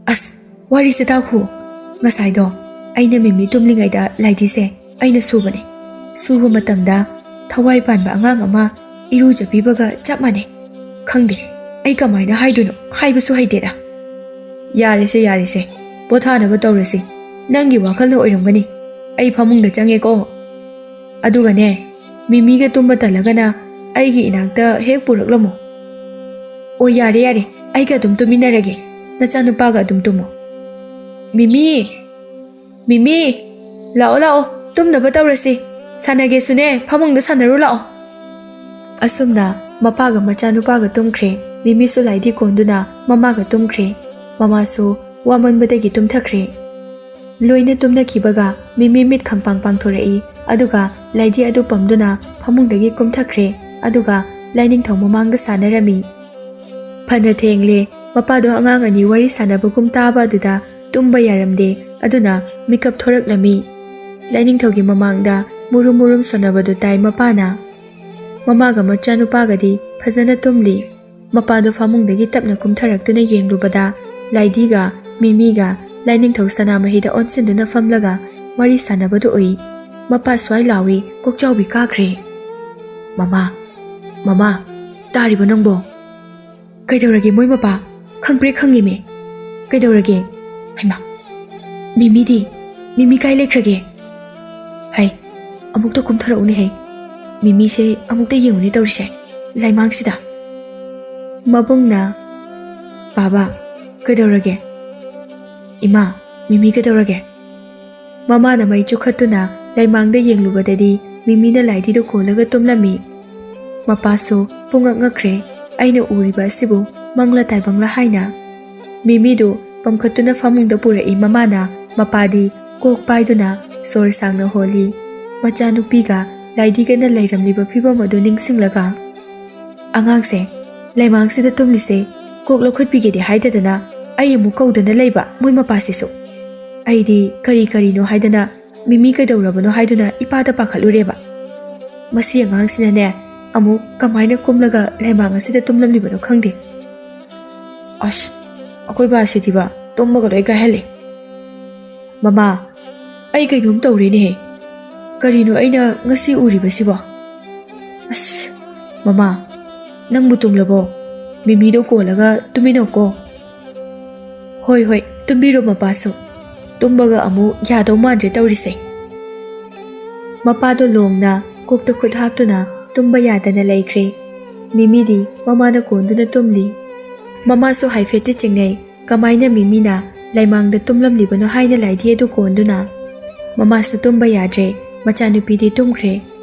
ꯑꯁ, ꯋꯥꯔꯤꯁꯦ ꯇꯥꯈꯨ꯫ ꯉꯁꯥꯏꯗꯣ ꯑꯩꯅ ꯃꯤꯃꯤ ꯇꯨꯝꯂꯤꯉꯩꯗ ꯂꯥꯏꯗꯤꯁꯦ ꯑꯩꯅ ꯁꯨꯕꯅꯦ꯫ ꯁꯨꯕ ꯃꯇꯝꯗ ꯊꯋꯥꯏ ꯄꯥꯟꯕ ꯑꯉꯥꯡ ꯑꯃ ꯏꯔꯨꯖꯕꯤꯕꯒ ꯆꯞ ꯃꯥꯟꯅꯩ꯫ ꯈꯪꯗꯦ, ꯑꯩ ꯀꯃꯥꯏꯅ ꯍꯥꯏꯗꯣꯏꯅꯣ, ꯍꯥꯏꯕꯁꯨ ꯍꯩꯇꯦꯗ꯫ ꯌꯥꯔꯦꯁꯦ, ꯌꯥꯔꯦꯁꯦ, ꯄꯣꯊꯥꯅꯕ ꯇꯧꯔꯁꯤ꯫ ꯅꯪꯒꯤ ꯋꯥꯈꯜꯅ ꯑꯣꯏꯔꯝꯒꯅꯤ꯫ ꯑꯩ ꯐꯃꯨꯡꯗ ꯆꯪꯉꯦꯀꯣ꯫ ꯑꯗꯨꯒꯅꯦ, ꯃꯤꯃꯤꯒ ꯇꯨꯝꯕ ꯇꯜꯂꯒꯅ ꯑꯩꯒꯤ ꯏꯅꯥꯛꯇ ꯍꯦꯛ ꯄꯨꯔꯛꯂꯝꯃꯣ꯫ ꯑꯣ, ꯌꯥꯔꯦ, ꯌꯥꯔꯦ, ꯑꯩꯒ ꯑꯗꯨꯝ ꯇꯨꯃꯤꯟꯅꯔꯒꯦ꯫ ꯅꯆꯥꯅꯨꯄꯥꯒ ꯑꯗꯨꯝ ꯇꯨꯝꯃꯣ꯫ ꯃꯤꯃꯤ! ꯃꯤꯃꯤ! ꯂꯥꯛꯑꯣ, ꯂꯥꯛꯑꯣ, ꯇꯨꯝꯅꯕ ꯇꯧꯔꯁꯤ꯫ ꯁꯥꯟꯅꯒꯦꯁꯨꯅꯦ, ꯐꯃꯨꯡꯗ ꯁꯥꯟꯅꯔꯨ ꯂꯥꯛꯑꯣ꯫ ꯑꯁꯨꯝꯅ ꯃꯄꯥꯒ ꯃꯆꯥꯅꯨꯄꯥꯒ ꯇꯨꯝꯈ꯭ꯔꯦ꯫ ꯃꯤꯃꯤꯁꯨ ꯂꯥꯏꯗꯤ ꯀꯣꯟꯗꯨꯅ ꯃꯃꯥꯒ ꯇꯨꯝꯈ꯭ꯔꯦ꯫ ꯃꯃꯥꯁꯨ ꯋꯥꯃꯟꯕꯗꯒꯤ ꯇꯨꯝꯊꯈ꯭ꯔꯦ꯫ ꯂꯣꯏꯅ ꯇꯨꯝꯅꯈꯤꯕꯒ ꯃꯤꯃꯤ ꯃꯤꯠ ꯈꯪꯄꯥꯡ ꯄꯥꯡꯊꯣꯔꯛꯏ꯫ ꯑꯗꯨꯒ ꯂꯥꯏꯗꯤ ꯑꯗꯨ ꯄꯝꯗꯨꯅ ꯐꯃꯨꯡꯗꯒꯤ ꯀꯨꯝꯊꯈ꯭ꯔꯦ꯫ ꯑꯗꯨꯒ ꯂꯥꯏꯅꯤꯡꯊꯧ ꯃꯃꯥꯡꯗ ꯁꯥꯟꯅꯔꯝꯃꯤ꯫ ꯐꯅ ꯊꯦꯡꯂꯦ꯫ ꯃꯄꯥꯗꯣ ꯑꯉꯥꯡ ꯑꯅꯤ ꯋꯥꯔꯤ ꯁꯥꯟꯅꯕꯒꯨꯝ ꯇꯥꯕ ꯑꯗꯨꯗ ꯇꯨꯝꯕ ꯌꯥꯔꯝꯗꯦ꯫ ꯑꯗꯨꯅ ꯃꯤꯀꯞ ꯊꯣꯔꯛꯂꯝꯃꯤ꯫ ꯂꯥꯏꯅꯤꯡꯊꯧꯒꯤ ꯃꯃꯥꯡꯗ ꯃꯨꯔꯨꯝ ꯃꯨꯔꯨꯝ ꯁꯣꯟꯅꯕꯗꯨ ꯇꯥꯏ ꯃꯄꯥꯅ꯫ ꯃꯃꯥꯒ ꯃꯆꯥꯅꯨꯄꯥꯒꯗꯤ ꯐꯖꯅ ꯇꯨꯝꯂꯤ꯫ ꯃꯄꯥꯗꯣ ꯐꯃꯨꯡꯗꯒꯤ ꯇꯞꯅ ꯀꯨꯝꯊꯔꯛꯇꯨꯅ ꯌꯦꯡꯂꯨꯕꯗ ꯂꯥꯏꯗꯤꯒ ꯃꯤꯃꯤꯒ ꯂꯥꯏꯅꯤꯡꯊꯧ ꯁꯅꯥꯃꯍꯤꯗ ꯑꯣꯟꯁꯤꯟꯗꯨꯅ ꯐꯝꯂꯒ ꯋꯥꯔꯤ ꯁꯥꯟꯅꯕꯗꯨ ꯎꯏ꯫ ꯃꯄꯥ ꯁ꯭ꯋꯥꯏ ꯂꯥꯎꯏ, ꯀꯣꯛꯆꯥꯎꯕꯤ ꯀꯥꯈ꯭ꯔꯦ꯫ "ꯃꯃꯥ, ꯃꯃꯥ, ꯇꯥꯔꯤꯕꯣ ꯅꯪꯕꯣ?" "ꯀꯩꯗꯧꯔꯒꯦ ꯃꯣꯏ ꯃꯄꯥ? ꯈꯪꯄ꯭ꯔꯦꯛ ꯈꯪꯉꯤꯃꯦ꯫ ꯀꯩꯗꯧꯔꯒꯦ? ꯍꯩꯃꯥ, ꯃꯤꯃꯤꯗꯤ? ꯃꯤꯃꯤ ꯀꯥꯏ ꯂꯩꯈ꯭ꯔꯒꯦ? ꯍꯩ, ꯑꯃꯨꯛꯇ ꯀꯨꯝꯊꯔꯛꯎꯅꯦ ꯍꯩ꯫ ꯃꯤꯃꯤꯁꯦ ꯑꯃꯨꯛꯇ ꯌꯦꯡꯉꯨꯅꯦ ꯇꯧꯔꯤꯁꯦ, ꯂꯥꯏꯃꯥꯡꯁꯤꯗ꯫" ꯃꯕꯨꯡꯅ, "ꯕꯥꯕꯥ, ꯀꯩꯗꯧꯔꯒꯦ? ꯏꯃꯥ, ꯃꯤꯃꯤ ꯀꯩꯗꯧꯔꯒꯦ?" ꯃꯃꯥꯅ ꯃꯩ ꯆꯨꯈꯠꯇꯨꯅ ꯂꯩꯃꯥꯡꯗ ꯌꯦꯡꯂꯨꯕꯗꯗꯤ ꯃꯤꯃꯤꯅ ꯂꯥꯏꯙꯤꯗꯨ ꯀꯣꯜꯂꯒ ꯇꯨꯝꯂꯝꯃꯤ꯫ ꯃꯄꯥꯁꯨ ꯄꯨꯡꯉꯛ ꯉꯛꯈ꯭ꯔꯦ꯫ "ꯑꯩꯅ ꯎꯔꯤꯕ ꯑꯁꯤꯕꯨ ꯃꯪꯂ ꯇꯥꯏꯕꯪꯂ?" ꯍꯥꯏꯅ꯫ ꯃꯤꯃꯤꯗꯨ ꯄꯝꯈꯠꯇꯨꯅ ꯐꯃꯨꯡꯗ ꯄꯨꯔꯛꯏ ꯃꯃꯥꯅ꯫ ꯃꯄꯥꯗꯤ ꯀꯣꯛ ꯄꯥꯏꯗꯨꯅ ꯁꯣꯔ ꯁꯥꯡꯅ ꯍꯣꯜꯂꯤ꯫ ꯃꯆꯥꯅꯨꯄꯤꯒ ꯂꯥꯏꯙꯤꯒꯅ ꯂꯩꯔꯝꯂꯤꯕ ꯐꯤꯕꯝ ꯑꯗꯨ ꯅꯤꯡꯁꯤꯡꯂꯒ꯫ ꯑꯉꯥꯡꯁꯦ ꯂꯩꯃꯥꯡꯁꯤꯗ ꯇꯨꯝꯂꯤꯁꯦ ꯀꯣꯛ ꯂꯧꯈꯠꯄꯤꯒꯦꯗꯤ ꯍꯥꯏꯗꯗꯅ ꯑꯩ ꯑꯃꯨꯛ ꯀꯧꯗꯅ ꯂꯩꯕ ꯃꯣꯏ ꯃꯄꯥꯁꯤꯁꯨ꯫ ꯑꯩꯗꯤ ꯀꯔꯤ ꯀꯔꯤꯅꯣ ꯍꯥꯏꯗꯅ ꯃꯤꯃꯤ ꯀꯩꯗꯧꯔꯕꯅꯣ ꯍꯥꯏꯗꯨꯅ ꯏꯄꯥꯗ ꯄꯥꯈꯠꯂꯨꯔꯦꯕ꯫ ꯃꯁꯤ ꯑꯉꯥꯡꯁꯤꯅꯅꯦ ꯑꯃꯨꯛ ꯀꯃꯥꯏꯅ ꯀꯨꯝꯂꯒ ꯂꯩꯃꯥꯡ ꯑꯁꯤꯗ ꯇꯨꯝꯂꯝꯂꯤꯕꯅꯣ ꯈꯪꯗꯦ꯫ ꯑꯁ, ꯑꯩꯈꯣꯏ ꯕꯥꯁꯤꯗꯤꯕ ꯇꯨꯝꯕꯒ ꯂꯣꯏ ꯀꯥꯏꯍꯜꯂꯦ꯫ ꯃꯃꯥ, ꯑꯩ ꯀꯩꯅꯣꯝ ꯇꯧꯔꯦꯅꯦꯍꯦ꯫ ꯀꯔꯤꯅꯣ ꯑꯩꯅ ꯉꯁꯤ ꯎꯔꯤꯕꯁꯤꯕꯣ? ꯑꯁ, ꯃꯃꯥ, ꯅꯪꯕꯨ ꯇꯨꯝꯂꯕꯣ? ꯃꯤꯃꯤꯗꯣ ꯀꯣꯜꯂꯒ ꯇꯨꯝꯃꯤꯟꯅꯧꯀꯣ꯫ ꯍꯣꯏ, ꯍꯣꯏ, ꯇꯨꯝꯕꯤꯔꯣ ꯃꯄꯥꯁꯨ꯫ ꯇꯨꯝꯕꯒ ꯑꯃꯨꯛ ꯌꯥꯗꯧ ꯃꯥꯟꯗ꯭ꯔꯦ ꯇꯧꯔꯤꯁꯦ꯫ ꯃꯄꯥꯗꯣ ꯂꯣꯡꯅ ꯀꯣꯛꯇ ꯈꯨꯠ ꯍꯥꯞꯇꯨꯅ ꯇꯨꯝꯕ ꯌꯥꯗꯅ ꯂꯩꯈ꯭ꯔꯦ꯫ ꯃꯤꯃꯤꯗꯤ ꯃꯃꯥꯅ ꯀꯣꯟꯗꯨꯅ ꯇꯨꯝꯂꯤ꯫ ꯃꯃꯥꯁꯨ ꯍꯥꯏꯐꯦꯠꯇꯤ ꯆꯤꯡꯅꯩ꯫ ꯀꯃꯥꯏꯅ ꯃꯤꯃꯤꯅ ꯂꯩꯃꯥꯡꯗ ꯇꯨꯝꯂꯝꯂꯤꯕꯅꯣ ꯍꯥꯏꯅ ꯂꯥꯏꯙꯤ ꯑꯗꯨ ꯀꯣꯟꯗꯨꯅ꯫ ꯃꯃꯥꯁꯨ ꯇꯨꯝꯕ ꯌꯥꯗ꯭ꯔꯦ꯫ ꯃꯆꯥꯅꯨꯄꯤꯗꯤ ꯇꯨꯝꯈ꯭ꯔꯦ꯫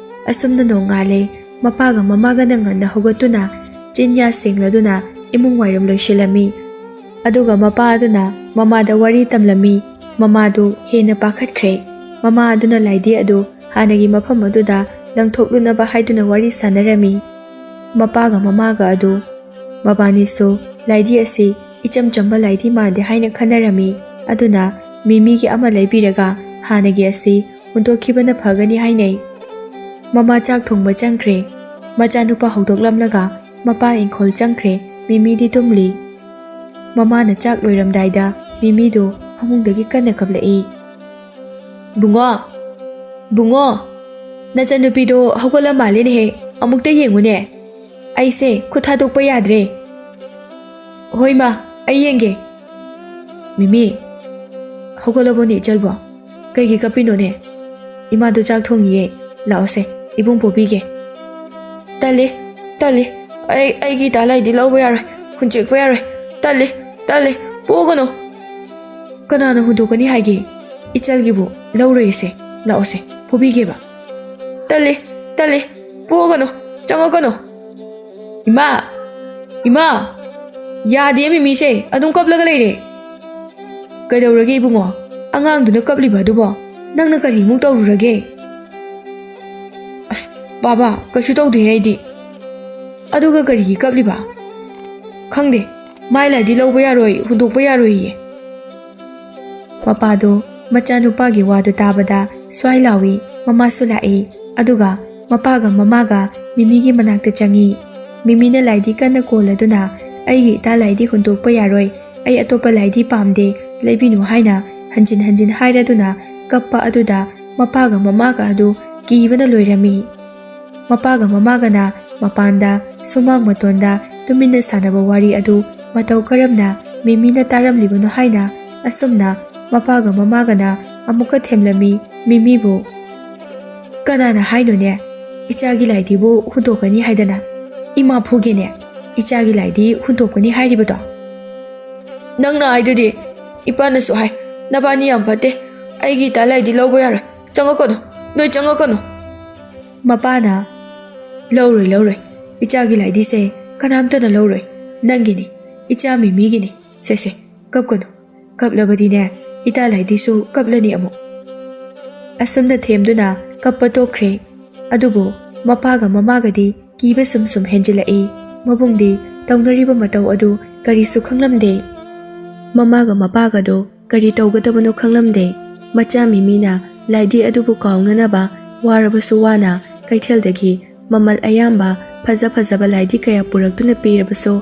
ꯑꯁꯨꯝꯅ ꯅꯣꯡꯉꯥꯜꯂꯦ꯫ ꯃꯄꯥꯒ ꯃꯃꯥꯒꯅ ꯉꯟꯅ ꯍꯧꯒꯠꯇꯨꯅ ꯆꯤꯟꯌꯥ ꯁꯦꯡꯂꯗꯨꯅ ꯏꯃꯨꯡ ꯋꯥꯏꯔꯝ ꯂꯣꯏꯁꯤꯜꯂꯝꯃꯤ꯫ ꯑꯗꯨꯒ ꯃꯄꯥ ꯑꯗꯨꯅ ꯃꯃꯥꯗ ꯋꯥꯔꯤ ꯇꯝꯂꯝꯃꯤ꯫ ꯃꯃꯥꯗꯨ ꯍꯦꯟꯅ ꯄꯥꯈꯠꯈ꯭ꯔꯦ꯫ ꯃꯃꯥ ꯑꯗꯨꯅ ꯂꯥꯏꯙꯤ ꯑꯗꯨ ꯍꯥꯟꯅꯒꯤ ꯃꯐꯝ ꯑꯗꯨꯗ ꯂꯪꯊꯣꯛꯂꯨꯅꯕ ꯍꯥꯏꯗꯨꯅ ꯋꯥꯔꯤ ꯁꯥꯟꯅꯔꯝꯃꯤ꯫ ꯃꯄꯥꯒ ꯃꯃꯥꯒ ꯑꯗꯨ ꯃꯕꯥꯅꯤꯁꯨ ꯂꯥꯏꯙꯤ ꯑꯁꯤ ꯏꯆꯝ ꯆꯝꯕ ꯂꯥꯏꯙꯤ ꯃꯥꯟꯗꯦ ꯍꯥꯏꯅ ꯈꯟꯅꯔꯝꯃꯤ꯫ ꯑꯗꯨꯅ ꯃꯤꯃꯤꯒꯤ ꯑꯃ ꯂꯩꯕꯤꯔꯒ ꯍꯥꯟꯅꯒꯤ ꯑꯁꯤ ꯍꯨꯟꯗꯣꯛꯈꯤꯕꯅ ꯐꯒꯅꯤ ꯍꯥꯏꯅꯩ꯫ ꯃꯃꯥ ꯆꯥꯛ ꯊꯣꯡꯕ ꯆꯪꯈ꯭ꯔꯦ꯫ ꯃꯆꯥꯅꯨꯄꯥ ꯍꯧꯗꯣꯛꯂꯝꯂꯒ ꯃꯄꯥ ꯏꯪꯈꯣꯜ ꯆꯪꯈ꯭ꯔꯦ꯫ ꯃꯤꯃꯤꯗꯤ ꯇꯨꯝꯂꯤ꯫ ꯃꯃꯥꯅ ꯆꯥꯛ ꯂꯣꯏꯔꯝꯗꯥꯏꯗ ꯃꯤꯃꯤꯗꯨ ꯐꯃꯨꯡꯗꯒꯤ ꯀꯟꯅ ꯀꯞꯂꯛꯏ꯫ "ꯕꯨꯡꯉꯣ! ꯕꯨꯡꯉꯣ! ꯅꯆꯟꯅꯨꯄꯤꯗꯣ ꯍꯧꯒꯠꯂ ꯃꯥꯜꯂꯦꯅꯦꯍꯦ꯫ ꯑꯃꯨꯛꯇ ꯌꯦꯡꯉꯨꯅꯦ꯫ ꯑꯩꯁꯦ ꯈꯨꯠ ꯊꯥꯗꯣꯛꯄ ꯌꯥꯗ꯭ꯔꯦ꯫" "ꯍꯣꯏ ꯃꯥ, ꯑꯩ ꯌꯦꯡꯒꯦ꯫" "ꯃꯤꯃꯤ, ꯍꯧꯒꯠꯂꯕꯣꯅꯦ ꯏꯆꯜꯕꯣ? ꯀꯩꯒꯤ ꯀꯞꯄꯤꯅꯣꯅꯦ? ꯏꯃꯥꯗꯣ ꯆꯥꯛ ꯊꯣꯡꯉꯤꯌꯦ꯫ ꯂꯥꯛꯑꯣꯁꯦ, ꯏꯕꯨꯡ ꯄꯣꯕꯤꯒꯦ꯫" "ꯇꯜꯂꯦ, ꯇꯜꯂꯦ꯫ ꯑꯩ, ꯑꯩꯒꯤ ꯏꯇꯥ ꯂꯥꯏꯗꯤ ꯂꯧꯕ ꯌꯥꯔꯣꯏ, ꯍꯨꯟꯆꯦꯛꯄ ꯌꯥꯔꯣꯏ꯫ ꯇꯜꯂꯦ, ꯇꯜꯂꯦ, ꯄꯣꯛꯑꯒꯅꯨ꯫" "ꯀꯅꯥꯅ ꯍꯨꯟꯗꯣꯛꯀꯅꯤ ꯍꯥꯏꯒꯦ? ꯏꯆꯜꯒꯤꯕꯨ ꯂꯧꯔꯣꯏꯁꯦ꯫ ꯂꯥꯛꯑꯣꯁꯦ, ꯄꯣꯕꯤꯒꯦꯕ꯫" "ꯇꯜꯂꯦ, ꯇꯜꯂꯦ, ꯄꯣꯛꯑꯒꯅꯨ, ꯆꯪꯉꯛꯀꯅꯨ꯫" "ꯏꯃꯥ! ꯏꯃꯥ! ꯌꯥꯗꯦ, ꯃꯤꯃꯤꯁꯦ ꯑꯗꯨꯝ ꯀꯞꯂꯒ ꯂꯩꯔꯦ꯫" "ꯀꯩꯗꯧꯔꯒꯦ ꯏꯕꯨꯡꯉꯣ? ꯑꯉꯥꯡꯗꯨꯅ ꯀꯞꯂꯤꯕ ꯑꯗꯨꯕꯣ ꯅꯪꯅ ꯀꯔꯤꯃꯨꯛ ꯇꯧꯔꯨꯔꯒꯦ?" "ꯑꯁ, ꯕꯥꯕꯥ, ꯀꯩꯁꯨ ꯇꯧꯗꯦ ꯑꯩꯗꯤ꯫" "ꯑꯗꯨꯒ ꯀꯔꯤꯒꯤ ꯀꯞꯂꯤꯕ?" "ꯈꯪꯗꯦ, ꯃꯥꯏ ꯂꯥꯏꯗꯤ ꯂꯧꯕ ꯌꯥꯔꯣꯏ, ꯍꯨꯟꯗꯣꯛꯄ ꯌꯥꯔꯣꯏꯌꯦ꯫" ꯃꯄꯥꯗꯣ ꯃꯆꯥꯅꯨꯄꯥꯒꯤ ꯋꯥꯗꯨ ꯇꯥꯕꯗ ꯁ꯭ꯋꯥꯏ ꯂꯥꯎꯏ꯫ ꯃꯃꯥꯁꯨ ꯂꯥꯛꯏ꯫ ꯑꯗꯨꯒ ꯃꯄꯥꯒ ꯃꯃꯥꯒ ꯃꯤꯃꯤꯒꯤ ꯃꯅꯥꯛꯇ ꯆꯪꯏ꯫ ꯃꯤꯃꯤꯅ ꯂꯥꯏꯗꯤ ꯀꯟꯅ ꯀꯣꯜꯂꯗꯨꯅ, "ꯑꯩꯒꯤ ꯏꯇꯥ ꯂꯥꯏꯗꯤ ꯍꯨꯟꯗꯣꯛꯄ ꯌꯥꯔꯣꯏ, ꯑꯩ ꯑꯇꯣꯞꯄ ꯂꯥꯏꯗꯤ ꯄꯥꯝꯗꯦ, ꯂꯩꯕꯤꯅꯨ" ꯍꯥꯏꯅ ꯍꯟꯖꯤꯟ ꯍꯟꯖꯤꯟ ꯍꯥꯏꯔꯗꯨꯅ ꯀꯞꯄ ꯑꯗꯨꯗ ꯃꯄꯥꯒ ꯃꯃꯥꯒ ꯑꯗꯨ ꯀꯤꯕꯅ ꯂꯣꯏꯔꯝꯃꯤ꯫ ꯃꯄꯥꯒ ꯃꯃꯥꯒꯅ ꯃꯄꯥꯟꯗ ꯁꯨꯃꯥꯡ ꯃꯇꯣꯟꯗ ꯇꯨꯃꯤꯟꯅ ꯁꯥꯟꯅꯕ ꯋꯥꯔꯤ ꯑꯗꯨ ꯃꯇꯧ ꯀꯔꯝꯅ ꯃꯤꯃꯤꯅ ꯇꯥꯔꯝꯂꯤꯕꯅꯣ ꯍꯥꯏꯅ ꯑꯁꯨꯝꯅ ꯃꯄꯥꯒ ꯃꯃꯥꯒꯅ ꯑꯃꯨꯛꯀ ꯊꯦꯝꯂꯝꯃꯤ ꯃꯤꯃꯤꯕꯨ꯫ "ꯀꯅꯥꯅ ꯍꯥꯏꯅꯣꯅꯦ ꯏꯆꯥꯒꯤ ꯂꯥꯏꯗꯤꯕꯨ ꯍꯨꯟꯗꯣꯛꯀꯅꯤ ꯍꯥꯏꯗꯅ? ꯏꯃꯥ ꯐꯨꯒꯦꯅꯦ, ꯏꯆꯥꯒꯤ ꯂꯥꯏꯗꯤ ꯍꯨꯟꯗꯣꯛꯀꯅꯤ ꯍꯥꯏꯔꯤꯕꯗꯣ?" "ꯅꯪꯅ ꯍꯥꯏꯗꯨꯗꯤ, ꯏꯄꯥꯅꯁꯨ ꯍꯥꯏ, ꯅꯕꯥꯅꯤ ꯌꯥꯝ ꯐꯠꯇꯦ, ꯑꯩꯒꯤ ꯏꯇꯥ ꯂꯥꯏꯗꯤ ꯂꯧꯕ ꯌꯥꯔꯣꯏ, ꯆꯪꯉꯛꯀꯅꯨ, ꯅꯣꯏ ꯆꯪꯉꯛꯀꯅꯨ꯫" ꯃꯄꯥꯅ, "ꯂꯧꯔꯣꯏ, ꯂꯧꯔꯣꯏ, ꯏꯆꯥꯒꯤ ꯂꯥꯏꯗꯤꯁꯦ ꯀꯅꯥꯝꯇꯅ ꯂꯧꯔꯣꯏ, ꯅꯪꯒꯤꯅꯤ, ꯏꯆꯥ ꯃꯤꯃꯤꯒꯤꯅꯤ, ꯁꯦ ꯁꯦ, ꯀꯞꯀꯅꯨ, ꯀꯞꯂꯕꯗꯤꯅꯦ ꯏꯇꯥ ꯂꯥꯏꯗꯤꯁꯨ ꯀꯞꯂꯅꯤ ꯑꯃꯨꯛ꯫" ꯑꯁꯨꯝꯅ ꯊꯦꯝꯗꯨꯅ ꯀꯞꯄ ꯇꯣꯛꯈ꯭ꯔꯦ꯫ ꯑꯗꯨꯕꯨ ꯃꯄꯥꯒ ꯃꯃꯥꯒꯗꯤ ꯀꯤꯕ ꯁꯨꯝ ꯁꯨꯝ ꯍꯦꯟꯖꯤꯜꯂꯛꯏ꯫ ꯃꯕꯨꯡꯗꯤ ꯇꯧꯅꯔꯤꯕ ꯃꯇꯧ ꯑꯗꯨ ꯀꯔꯤꯁꯨ ꯈꯪꯂꯝꯗꯦ꯫ ꯃꯃꯥꯒ ꯃꯄꯥꯒꯗꯣ ꯀꯔꯤ ꯇꯧꯒꯗꯕꯅꯣ ꯈꯪꯂꯝꯗꯦ꯫ ꯃꯆꯥ ꯃꯤꯃꯤꯅ ꯂꯥꯏꯗꯤ ꯑꯗꯨꯕꯨ ꯀꯥꯎꯅꯅꯕ ꯋꯥꯔꯕꯁꯨ ꯋꯥꯅ ꯀꯩꯊꯦꯜꯗꯒꯤ ꯃꯃꯜ ꯑꯌꯥꯝꯕ ꯐꯖ ꯐꯖꯕ ꯂꯥꯏꯗꯤ ꯀꯌꯥ ꯄꯨꯔꯛꯇꯨꯅ ꯄꯤꯔꯕꯁꯨ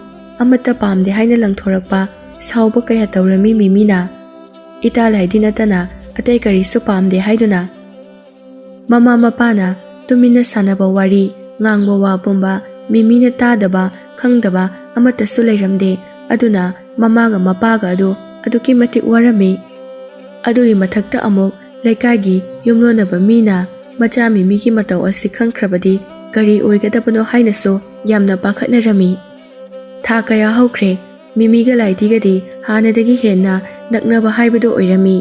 ꯑꯃꯠꯇ ꯄꯥꯝꯗꯦ ꯍꯥꯏꯅ ꯂꯪꯊꯣꯔꯛꯄ ꯁꯥꯎꯕ ꯀꯌꯥ ꯇꯧꯔꯝꯃꯤ ꯃꯤꯃꯤꯅ꯫ ꯏꯇꯥ ꯂꯥꯏꯗꯤ ꯅꯠꯇꯅ ꯑꯇꯩ ꯀꯔꯤꯁꯨ ꯄꯥꯝꯗꯦ ꯍꯥꯏꯗꯨꯅ꯫ ꯃꯃꯥ ꯃꯄꯥꯅ ꯇꯨꯃꯤꯟꯅ ꯁꯥꯟꯅꯕ ꯋꯥꯔꯤ, ꯉꯥꯡꯕ ꯋꯥ ꯄꯨꯝꯕ ꯃꯤꯃꯤꯅ ꯇꯥꯗꯕ, ꯈꯪꯗꯕ ꯑꯃꯠꯇꯁꯨ ꯂꯩꯔꯝꯗꯦ꯫ ꯑꯗꯨꯅ ꯃꯃꯥꯒ ꯃꯄꯥꯒ ꯑꯗꯨ ꯑꯗꯨꯛꯀꯤ ꯃꯇꯤꯛ ꯋꯥꯔꯝꯃꯤ꯫ ꯑꯗꯨꯒꯤ ꯃꯊꯛꯇ ꯑꯃꯨꯛ ꯂꯩꯀꯥꯏꯒꯤ ꯌꯨꯝꯂꯣꯟꯅꯕ ꯃꯤꯅ ꯃꯆꯥ ꯃꯤꯃꯤꯒꯤ ꯃꯇꯧ ꯑꯁꯤ ꯈꯪꯈ꯭ꯔꯕꯗꯤ ꯀꯔꯤ ꯑꯣꯏꯒꯗꯕꯅꯣ ꯍꯥꯏꯅꯁꯨ ꯌꯥꯝꯅ ꯄꯥꯈꯠꯅꯔꯝꯃꯤ꯫ ꯊꯥ ꯀꯌꯥ ꯍꯧꯈ꯭ꯔꯦ, ꯃꯤꯃꯤꯒ ꯂꯥꯏꯗꯤꯒꯗꯤ ꯍꯥꯟꯅꯗꯒꯤ ꯍꯦꯟꯅ ꯅꯛꯅꯕ ꯍꯥꯏꯕꯗꯨ ꯑꯣꯏꯔꯝꯃꯤ꯫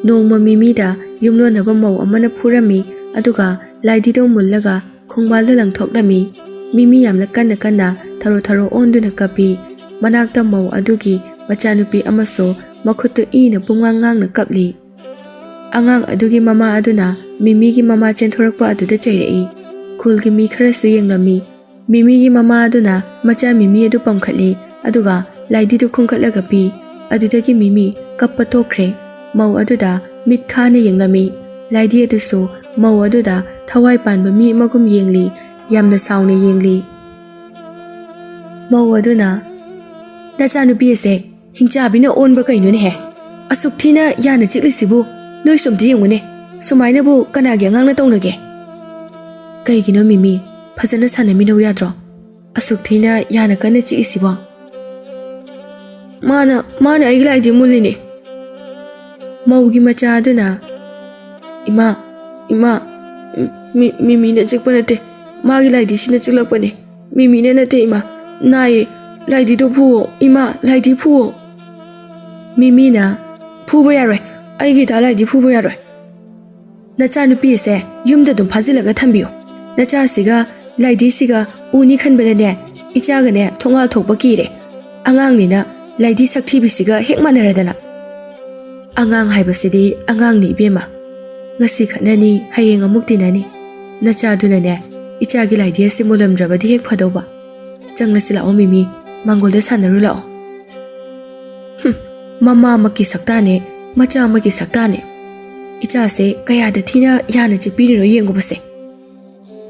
ꯅꯣꯡꯃ ꯃꯤꯃꯤꯗ ꯌꯨꯝꯂꯣꯟꯅꯕ ꯃꯧ ꯑꯃꯅ ꯐꯨꯔꯝꯃꯤ, ꯑꯗꯨꯒ ꯂꯥꯏꯗꯤꯗꯨ ꯃꯨꯜꯂꯒ ꯈꯣꯡꯕꯥꯜꯗ ꯂꯪꯊꯣꯛꯂꯝꯃꯤ꯫ ꯃꯤꯃꯤ ꯌꯥꯝꯅ ꯀꯟꯅ ꯀꯟꯅ ꯊꯔꯣ ꯊꯔꯣ ꯑꯣꯟꯗꯨꯅ ꯀꯞꯄꯤ꯫ ꯃꯅꯥꯛꯇ ꯃꯧ ꯑꯗꯨꯒꯤ ꯃꯆꯥꯅꯨꯄꯤ ꯑꯃꯁꯨ ꯃꯈꯨꯠꯇꯨ ꯏꯅ ꯄꯨꯡꯉꯥꯡ ꯉꯥꯡꯅ ꯀꯞꯂꯤ꯫ ꯑꯉꯥꯡ ꯑꯗꯨꯒꯤ ꯃꯃꯥ ꯑꯗꯨꯅ ꯃꯤꯃꯤꯒꯤ ꯃꯃꯥ ꯆꯦꯟꯊꯣꯔꯛꯄ ꯑꯗꯨꯗ ꯆꯩꯔꯛꯏ꯫ ꯈꯨꯜꯒꯤ ꯃꯤ ꯈꯔꯁꯨ ꯌꯦꯡꯂꯝꯃꯤ꯫ ꯃꯤꯃꯤꯒꯤ ꯃꯃꯥ ꯑꯗꯨꯅ ꯃꯆꯥ ꯃꯤꯃꯤ ꯑꯗꯨ ꯄꯝꯈꯠꯂꯤ, ꯑꯗꯨꯒ ꯂꯥꯏꯙꯤꯗꯨ ꯈꯨꯟꯒꯠꯂꯒ ꯄꯤ꯫ ꯑꯗꯨꯗꯒꯤ ꯃꯤꯃꯤ ꯀꯞꯄ ꯇꯣꯛꯈ꯭ꯔꯦ꯫ ꯃꯧ ꯑꯗꯨꯗ ꯃꯤꯠ ꯈꯥꯅ ꯌꯦꯡꯂꯝꯃꯤ꯫ ꯂꯥꯏꯙꯤ ꯑꯗꯨꯁꯨ ꯃꯧ ꯑꯗꯨꯗ ꯊꯋꯥꯏ ꯄꯥꯟꯕ ꯃꯤ ꯑꯃꯒꯨꯝ ꯌꯦꯡꯂꯤ, ꯌꯥꯝꯅ ꯁꯥꯎꯅ ꯌꯦꯡꯂꯤ꯫ ꯃꯧ ꯑꯗꯨꯅ, "ꯅꯆꯥꯅꯨꯄꯤ ꯑꯁꯦ ꯍꯤꯡꯆꯥꯕꯤꯅ ꯑꯣꯟꯕ꯭ꯔꯥ ꯀꯩꯅꯣꯅꯦꯍꯦ? ꯑꯁꯨꯛ ꯊꯤꯅ ꯌꯥꯅ ꯆꯤꯛꯂꯤꯁꯤꯕꯨ ꯅꯣꯏꯁꯨ ꯑꯝꯇ ꯌꯦꯡꯉꯨꯅꯦ꯫ ꯁꯨꯃꯥꯏꯅꯕꯨ ꯀꯅꯥꯒꯤ ꯑꯉꯥꯡꯅ ꯇꯧꯅꯒꯦ? ꯀꯩꯒꯤꯅꯣ ꯃꯤꯃꯤ, ꯐꯖꯅ ꯁꯥꯟꯅꯃꯤꯟꯅꯧ ꯌꯥꯗ꯭ꯔꯣ? ꯑꯁꯨꯛ ꯊꯤꯅ ꯌꯥꯅ ꯀꯟꯅ ꯆꯤꯛꯏꯁꯤꯕꯣ?" "ꯃꯥꯅ, ꯃꯥꯅ ꯑꯩꯒꯤ ꯂꯥꯏꯙꯤ ꯃꯨꯜꯂꯤꯅꯦ꯫" ꯃꯧꯒꯤ ꯃꯆꯥ ꯑꯗꯨꯅ, "ꯏꯃꯥ, ꯏꯃꯥ, ꯃꯤ-, ꯃꯤꯃꯤꯅ ꯆꯤꯛꯄ ꯅꯠꯇꯦ, ꯃꯥꯒꯤ ꯂꯥꯏꯙꯤꯁꯤꯅ ꯆꯤꯛꯂꯛꯄꯅꯦ꯫ ꯃꯤꯃꯤꯅ ꯅꯠꯇꯦ ꯏꯃꯥ, ꯅꯥꯏꯌꯦ, ꯂꯥꯏꯙꯤꯗꯣ ꯐꯨꯋꯣ, ꯏꯃꯥ, ꯂꯥꯏꯙꯤ ꯐꯨꯋꯣ꯫" ꯃꯤꯃꯤꯅ, "ꯐꯨꯕ ꯌꯥꯔꯣꯏ, ꯑꯩꯒꯤ ꯏꯇꯥ ꯂꯥꯏꯙꯤ ꯐꯨꯕ ꯌꯥꯔꯣꯏ꯫ ꯅꯆꯥꯅꯨꯄꯤꯁꯦ ꯌꯨꯝꯗ ꯑꯗꯨꯝ ꯐꯥꯖꯤꯜꯂꯒ ꯊꯝꯕꯤꯌꯨ꯫ ꯅꯆꯥꯁꯤꯒ ꯂꯥꯏꯙꯤꯁꯤꯒ ꯎꯅꯤ ꯈꯟꯕꯗꯅꯦ, ꯏꯆꯥꯒꯅꯦ ꯊꯣꯡꯒꯥꯜ ꯊꯣꯛꯄ ꯀꯤꯔꯦ꯫ ꯑꯉꯥꯡꯅꯤꯅ ꯂꯥꯏꯙꯤ ꯁꯛꯊꯤꯕꯤꯁꯤꯒ ꯍꯦꯛ ꯃꯥꯟꯅꯔꯗꯅ꯫" "ꯑꯉꯥꯡ ꯍꯥꯏꯕꯁꯤꯗꯤ ꯑꯉꯥꯡꯅꯤ ꯏꯕꯦꯝꯃ꯫ ꯉꯁꯤ ꯈꯠꯅꯅꯤ, ꯍꯌꯦꯡ ꯑꯃꯨꯛ ꯇꯤꯟꯅꯅꯤ꯫ ꯅꯆꯥꯗꯨꯅꯅꯦ, ꯏꯆꯥꯒꯤ ꯂꯥꯏꯙꯤ ꯑꯁꯤ ꯃꯨꯜꯂꯝꯗ꯭ꯔꯕꯗꯤ ꯍꯦꯛ ꯐꯗꯧꯕ꯫ ꯆꯪꯂꯁꯤ ꯂꯥꯛꯑꯣ ꯃꯤꯃꯤ, ꯃꯥꯡꯒꯣꯜꯗ ꯁꯥꯟꯅꯔꯨ ꯂꯥꯛꯑꯣ꯫" ꯍꯨꯝ, ꯃꯃꯥ ꯑꯃꯒꯤ ꯁꯛꯇꯥꯅꯦ, ꯃꯆꯥ ꯑꯃꯒꯤ ꯁꯛꯇꯥꯅꯦ꯫ ꯏꯆꯥꯁꯦ ꯀꯌꯥꯗ ꯊꯤꯅ ꯌꯥꯅ ꯆꯤꯛꯄꯤꯔꯤꯅꯣ ꯌꯦꯡꯉꯨꯕꯁꯦ꯫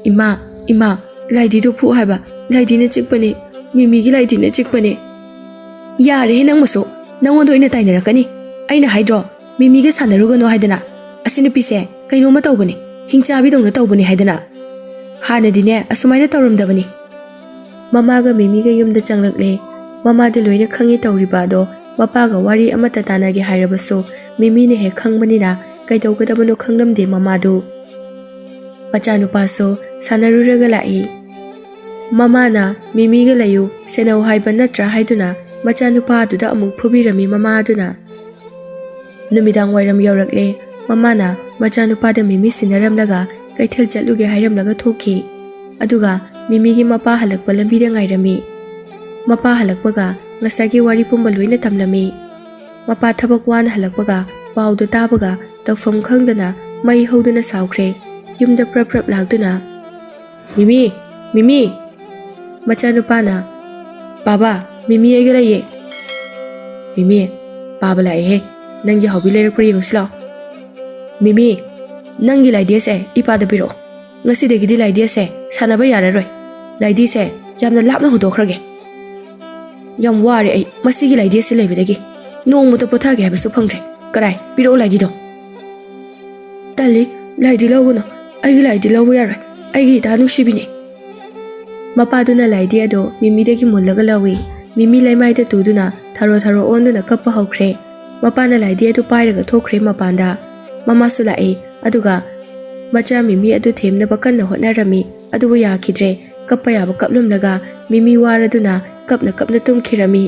"ꯏꯃꯥ, ꯏꯃꯥ, ꯂꯥꯏꯙꯤꯗꯨ ꯐꯨ ꯍꯥꯏꯕ, ꯂꯥꯏꯙꯤꯅ ꯆꯤꯛꯄꯅꯦ, ꯃꯤꯃꯤꯒꯤ ꯂꯥꯏꯙꯤꯅ ꯆꯤꯛꯄꯅꯦ꯫" "ꯌꯥꯔꯦꯍꯦ ꯅꯪꯃꯁꯨ, ꯅꯪꯉꯣꯟꯗ ꯑꯣꯏꯅ ꯇꯥꯏꯅꯔꯛꯀꯅꯤ꯫ ꯑꯩꯅ ꯍꯥꯏꯗ꯭ꯔꯣ, ꯃꯤꯃꯤꯒ ꯁꯥꯟꯅꯔꯨꯒꯅꯣ ꯍꯥꯏꯗꯅ꯫ ꯑꯁꯤ ꯅꯨꯄꯤꯁꯦ ꯀꯩꯅꯣꯝꯃ ꯇꯧꯕꯅꯤ, ꯍꯤꯡꯆꯥꯕꯤꯗꯧꯅ ꯇꯧꯕꯅꯤ ꯍꯥꯏꯗꯅ꯫ ꯍꯥꯟꯅꯗꯤꯅꯦ ꯑꯁꯨꯃꯥꯏꯅ ꯇꯧꯔꯝꯗꯕꯅꯤ꯫" ꯃꯃꯥꯒ ꯃꯤꯃꯤꯒ ꯌꯨꯝꯗ ꯆꯪꯂꯛꯂꯦ꯫ ꯃꯃꯥꯗꯤ ꯂꯣꯏꯅ ꯈꯪꯉꯤ ꯇꯧꯔꯤꯕ ꯑꯗꯣ ꯃꯄꯥꯒ ꯋꯥꯔꯤ ꯑꯃꯠꯇ ꯇꯥꯟꯅꯒꯦ ꯍꯥꯏꯔꯕꯁꯨ ꯃꯤꯃꯤꯅ ꯍꯦꯛ ꯈꯪꯕꯅꯤꯅ ꯀꯩꯗꯧꯒꯗꯕꯅꯣ ꯈꯪꯂꯝꯗꯦ ꯃꯃꯥꯗꯨ꯫ ꯃꯆꯥꯅꯨꯄꯥꯁꯨ ꯁꯥꯟꯅꯔꯨꯔꯒ ꯂꯥꯛꯏ꯫ ꯃꯃꯥꯅ "ꯃꯤꯃꯤꯒ ꯂꯩꯌꯨ, ꯁꯦꯟꯅꯧ ꯍꯥꯏꯕ ꯅꯠꯇ꯭ꯔꯥ?" ꯍꯥꯏꯗꯨꯅ ꯃꯆꯥꯅꯨꯄꯥ ꯑꯗꯨꯗ ꯑꯃꯨꯛ ꯐꯨꯕꯤꯔꯝꯃꯤ ꯃꯃꯥ ꯑꯗꯨꯅ꯫ ꯅꯨꯃꯤꯗꯥꯡ ꯋꯥꯏꯔꯝ ꯌꯧꯔꯛꯂꯦ꯫ ꯃꯃꯥꯅ ꯃꯆꯥꯅꯨꯄꯥꯗ ꯃꯤꯃꯤ ꯁꯤꯟꯅꯔꯝꯂꯒ ꯀꯩꯊꯦꯜ ꯆꯠꯂꯨꯒꯦ ꯍꯥꯏꯔꯝꯂꯒ ꯊꯣꯛꯈꯤ꯫ ꯑꯗꯨꯒ ꯃꯤꯃꯤꯒꯤ ꯃꯄꯥ ꯍꯜꯂꯛꯄ ꯂꯝꯕꯤꯗ ꯉꯥꯏꯔꯝꯃꯤ꯫ ꯃꯄꯥ ꯍꯜꯂꯛꯄꯒ ꯉꯁꯥꯏꯒꯤ ꯋꯥꯔꯤ ꯄꯨꯝꯕ ꯂꯣꯏꯅ ꯇꯝꯂꯝꯃꯤ꯫ ꯃꯄꯥ ꯊꯕꯛ ꯋꯥꯅ ꯍꯜꯂꯛꯄꯒ ꯄꯥꯎꯗꯨ ꯇꯥꯕꯒ ꯇꯧꯐꯝ ꯈꯪꯗꯅ ꯃꯩ ꯍꯧꯗꯨꯅ ꯁꯥꯎꯈ꯭ꯔꯦ꯫ ꯌꯨꯝꯗ ꯄ꯭ꯔꯞ ꯄ꯭ꯔꯞ ꯂꯥꯛꯇꯨꯅ, "ꯃꯤꯃꯤ! ꯃꯤꯃꯤ!" ꯃꯆꯥꯅꯨꯄꯥꯅ, "ꯕꯥꯕꯥ, ꯃꯤꯃꯤ ꯑꯩꯒ ꯂꯩꯌꯦ꯫" "ꯃꯤꯃꯤ, ꯄꯥꯕ ꯂꯥꯛꯑꯦꯍꯦ꯫ ꯅꯪꯒꯤ ꯍꯥꯎꯕꯤ ꯂꯩꯔꯛꯄ꯭ꯔꯥ ꯌꯦꯡꯉꯨꯁꯤ ꯂꯥꯛꯑꯣ꯫" "ꯃꯤꯃꯤ, ꯅꯪꯒꯤ ꯂꯥꯏꯗꯤ ꯑꯁꯦ ꯏꯄꯥꯗ ꯄꯤꯔꯛꯑꯣ꯫ ꯉꯁꯤꯗꯒꯤꯗꯤ ꯂꯥꯏꯗꯤ ꯑꯁꯦ ꯁꯥꯟꯅꯕ ꯌꯥꯔꯔꯣꯏ꯫ ꯂꯥꯏꯗꯤꯁꯦ ꯌꯥꯝꯅ ꯂꯥꯞꯅ ꯍꯨꯟꯗꯣꯛꯈ꯭ꯔꯒꯦ꯫ ꯌꯥꯝ ꯋꯥꯔꯦ ꯑꯩ ꯃꯁꯤꯒꯤ ꯂꯥꯏꯗꯤ ꯑꯁꯤ ꯂꯩꯕꯗꯒꯤ꯫ ꯅꯣꯡꯃꯇ ꯄꯣꯊꯥꯒꯦ ꯍꯥꯏꯕꯁꯨ ꯐꯪꯗ꯭ꯔꯦ꯫ ꯀꯔꯥꯏ, ꯄꯤꯔꯛꯑꯣ ꯂꯥꯏꯗꯤꯗꯣ꯫" "ꯇꯜꯂꯤ, ꯂꯥꯏꯗꯤ ꯂꯧꯒꯅꯨ꯫ ꯑꯩꯒꯤ ꯂꯥꯏꯗꯤ ꯂꯧꯕ ꯌꯥꯔꯣꯏ꯫ ꯑꯩꯒꯤ ꯏꯇꯥ ꯅꯨꯡꯁꯤꯕꯤꯅꯦ꯫" ꯃꯄꯥꯗꯨꯅ ꯂꯥꯏꯗꯤ ꯑꯗꯨ ꯃꯤꯃꯤꯗꯒꯤ ꯃꯨꯜꯂꯒ ꯂꯧꯏ꯫ ꯃꯤꯃꯤ ꯂꯩꯃꯥꯏꯗ ꯇꯨꯗꯨꯅ ꯊꯔꯣ ꯊꯔꯣ ꯑꯣꯟꯗꯨꯅ ꯀꯞꯄ ꯍꯧꯈ꯭ꯔꯦ꯫ ꯃꯄꯥꯅ ꯂꯥꯏꯗꯤ ꯑꯗꯨ ꯄꯥꯏꯔꯒ ꯊꯣꯛꯈ꯭ꯔꯦ ꯃꯄꯥꯟꯗ꯫ ꯃꯃꯥꯁꯨ ꯂꯥꯛꯏ꯫ ꯑꯗꯨꯒ ꯃꯆꯥ ꯃꯤꯃꯤ ꯑꯗꯨ ꯊꯦꯝꯅꯕ ꯀꯟꯅ ꯍꯣꯠꯅꯔꯝꯃꯤ꯫ ꯑꯗꯨꯕꯨ ꯌꯥꯈꯤꯗ꯭ꯔꯦ꯫ ꯀꯞꯄ ꯌꯥꯕ ꯀꯞꯂꯝꯂꯒ ꯃꯤꯃꯤ ꯋꯥꯔꯗꯨꯅ ꯀꯞꯅ ꯀꯞꯅ ꯇꯨꯝꯈꯤꯔꯝꯃꯤ꯫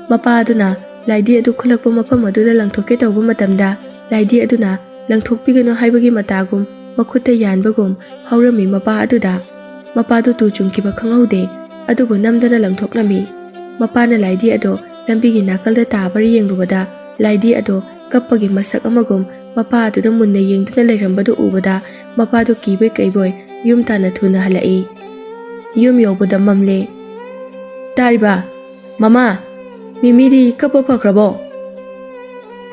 ꯃꯄꯥ ꯑꯗꯨꯅ ꯂꯥꯏꯗꯤ ꯑꯗꯨ ꯈꯨꯜꯂꯛꯄ ꯃꯐꯝ ꯑꯗꯨꯗ ꯂꯪꯊꯣꯛꯀꯦ ꯇꯧꯕ ꯃꯇꯝꯗ, ꯂꯥꯏꯗꯤ ꯑꯗꯨꯅ ꯂꯪꯊꯣꯛꯄꯤꯒꯅꯨ ꯍꯥꯏꯕꯒꯤ ꯃꯇꯥꯒꯨꯝ ꯃꯈꯨꯠꯇ ꯌꯥꯟꯕꯒꯨꯝ ꯐꯥꯎꯔꯝꯃꯤ ꯃꯄꯥ ꯑꯗꯨꯗ꯫ ꯃꯄꯥꯗꯨ ꯇꯨ ꯆꯨꯡꯈꯤꯕ ꯈꯪꯍꯧꯗꯦ꯫ ꯑꯗꯨꯕꯨ ꯅꯝꯗꯅ ꯂꯪꯊꯣꯛꯂꯝꯃꯤ꯫ ꯃꯄꯥꯅ ꯂꯥꯏꯗꯤ ꯑꯗꯣ ꯂꯝꯕꯤꯒꯤ ꯅꯥꯀꯜꯗ ꯇꯥꯕ꯭ꯔꯥ ꯌꯦꯡꯂꯨꯕꯗ, ꯂꯥꯏꯗꯤ ꯑꯗꯣ ꯀꯞꯄꯒꯤ ꯃꯁꯛ ꯑꯃꯒꯨꯝ ꯃꯄꯥ ꯑꯗꯨꯗ ꯃꯨꯟꯅ ꯌꯦꯡꯗꯨꯅ ꯂꯩꯔꯝꯕꯗꯨ ꯎꯕꯗ, ꯃꯄꯥꯗꯨ ꯀꯤꯕꯣꯏ ꯀꯩꯕꯣꯏ ꯌꯨꯝ ꯇꯥꯟꯅ ꯊꯨꯅ ꯍꯜꯂꯛꯏ꯫ ꯌꯨꯝ ꯌꯧꯕꯗ ꯃꯝꯂꯦ꯫ "ꯇꯥꯔꯤꯕ? ꯃꯃꯥ, ꯃꯤꯃꯤꯗꯤ ꯀꯞꯄ ꯐꯈ꯭ꯔꯕꯣ?"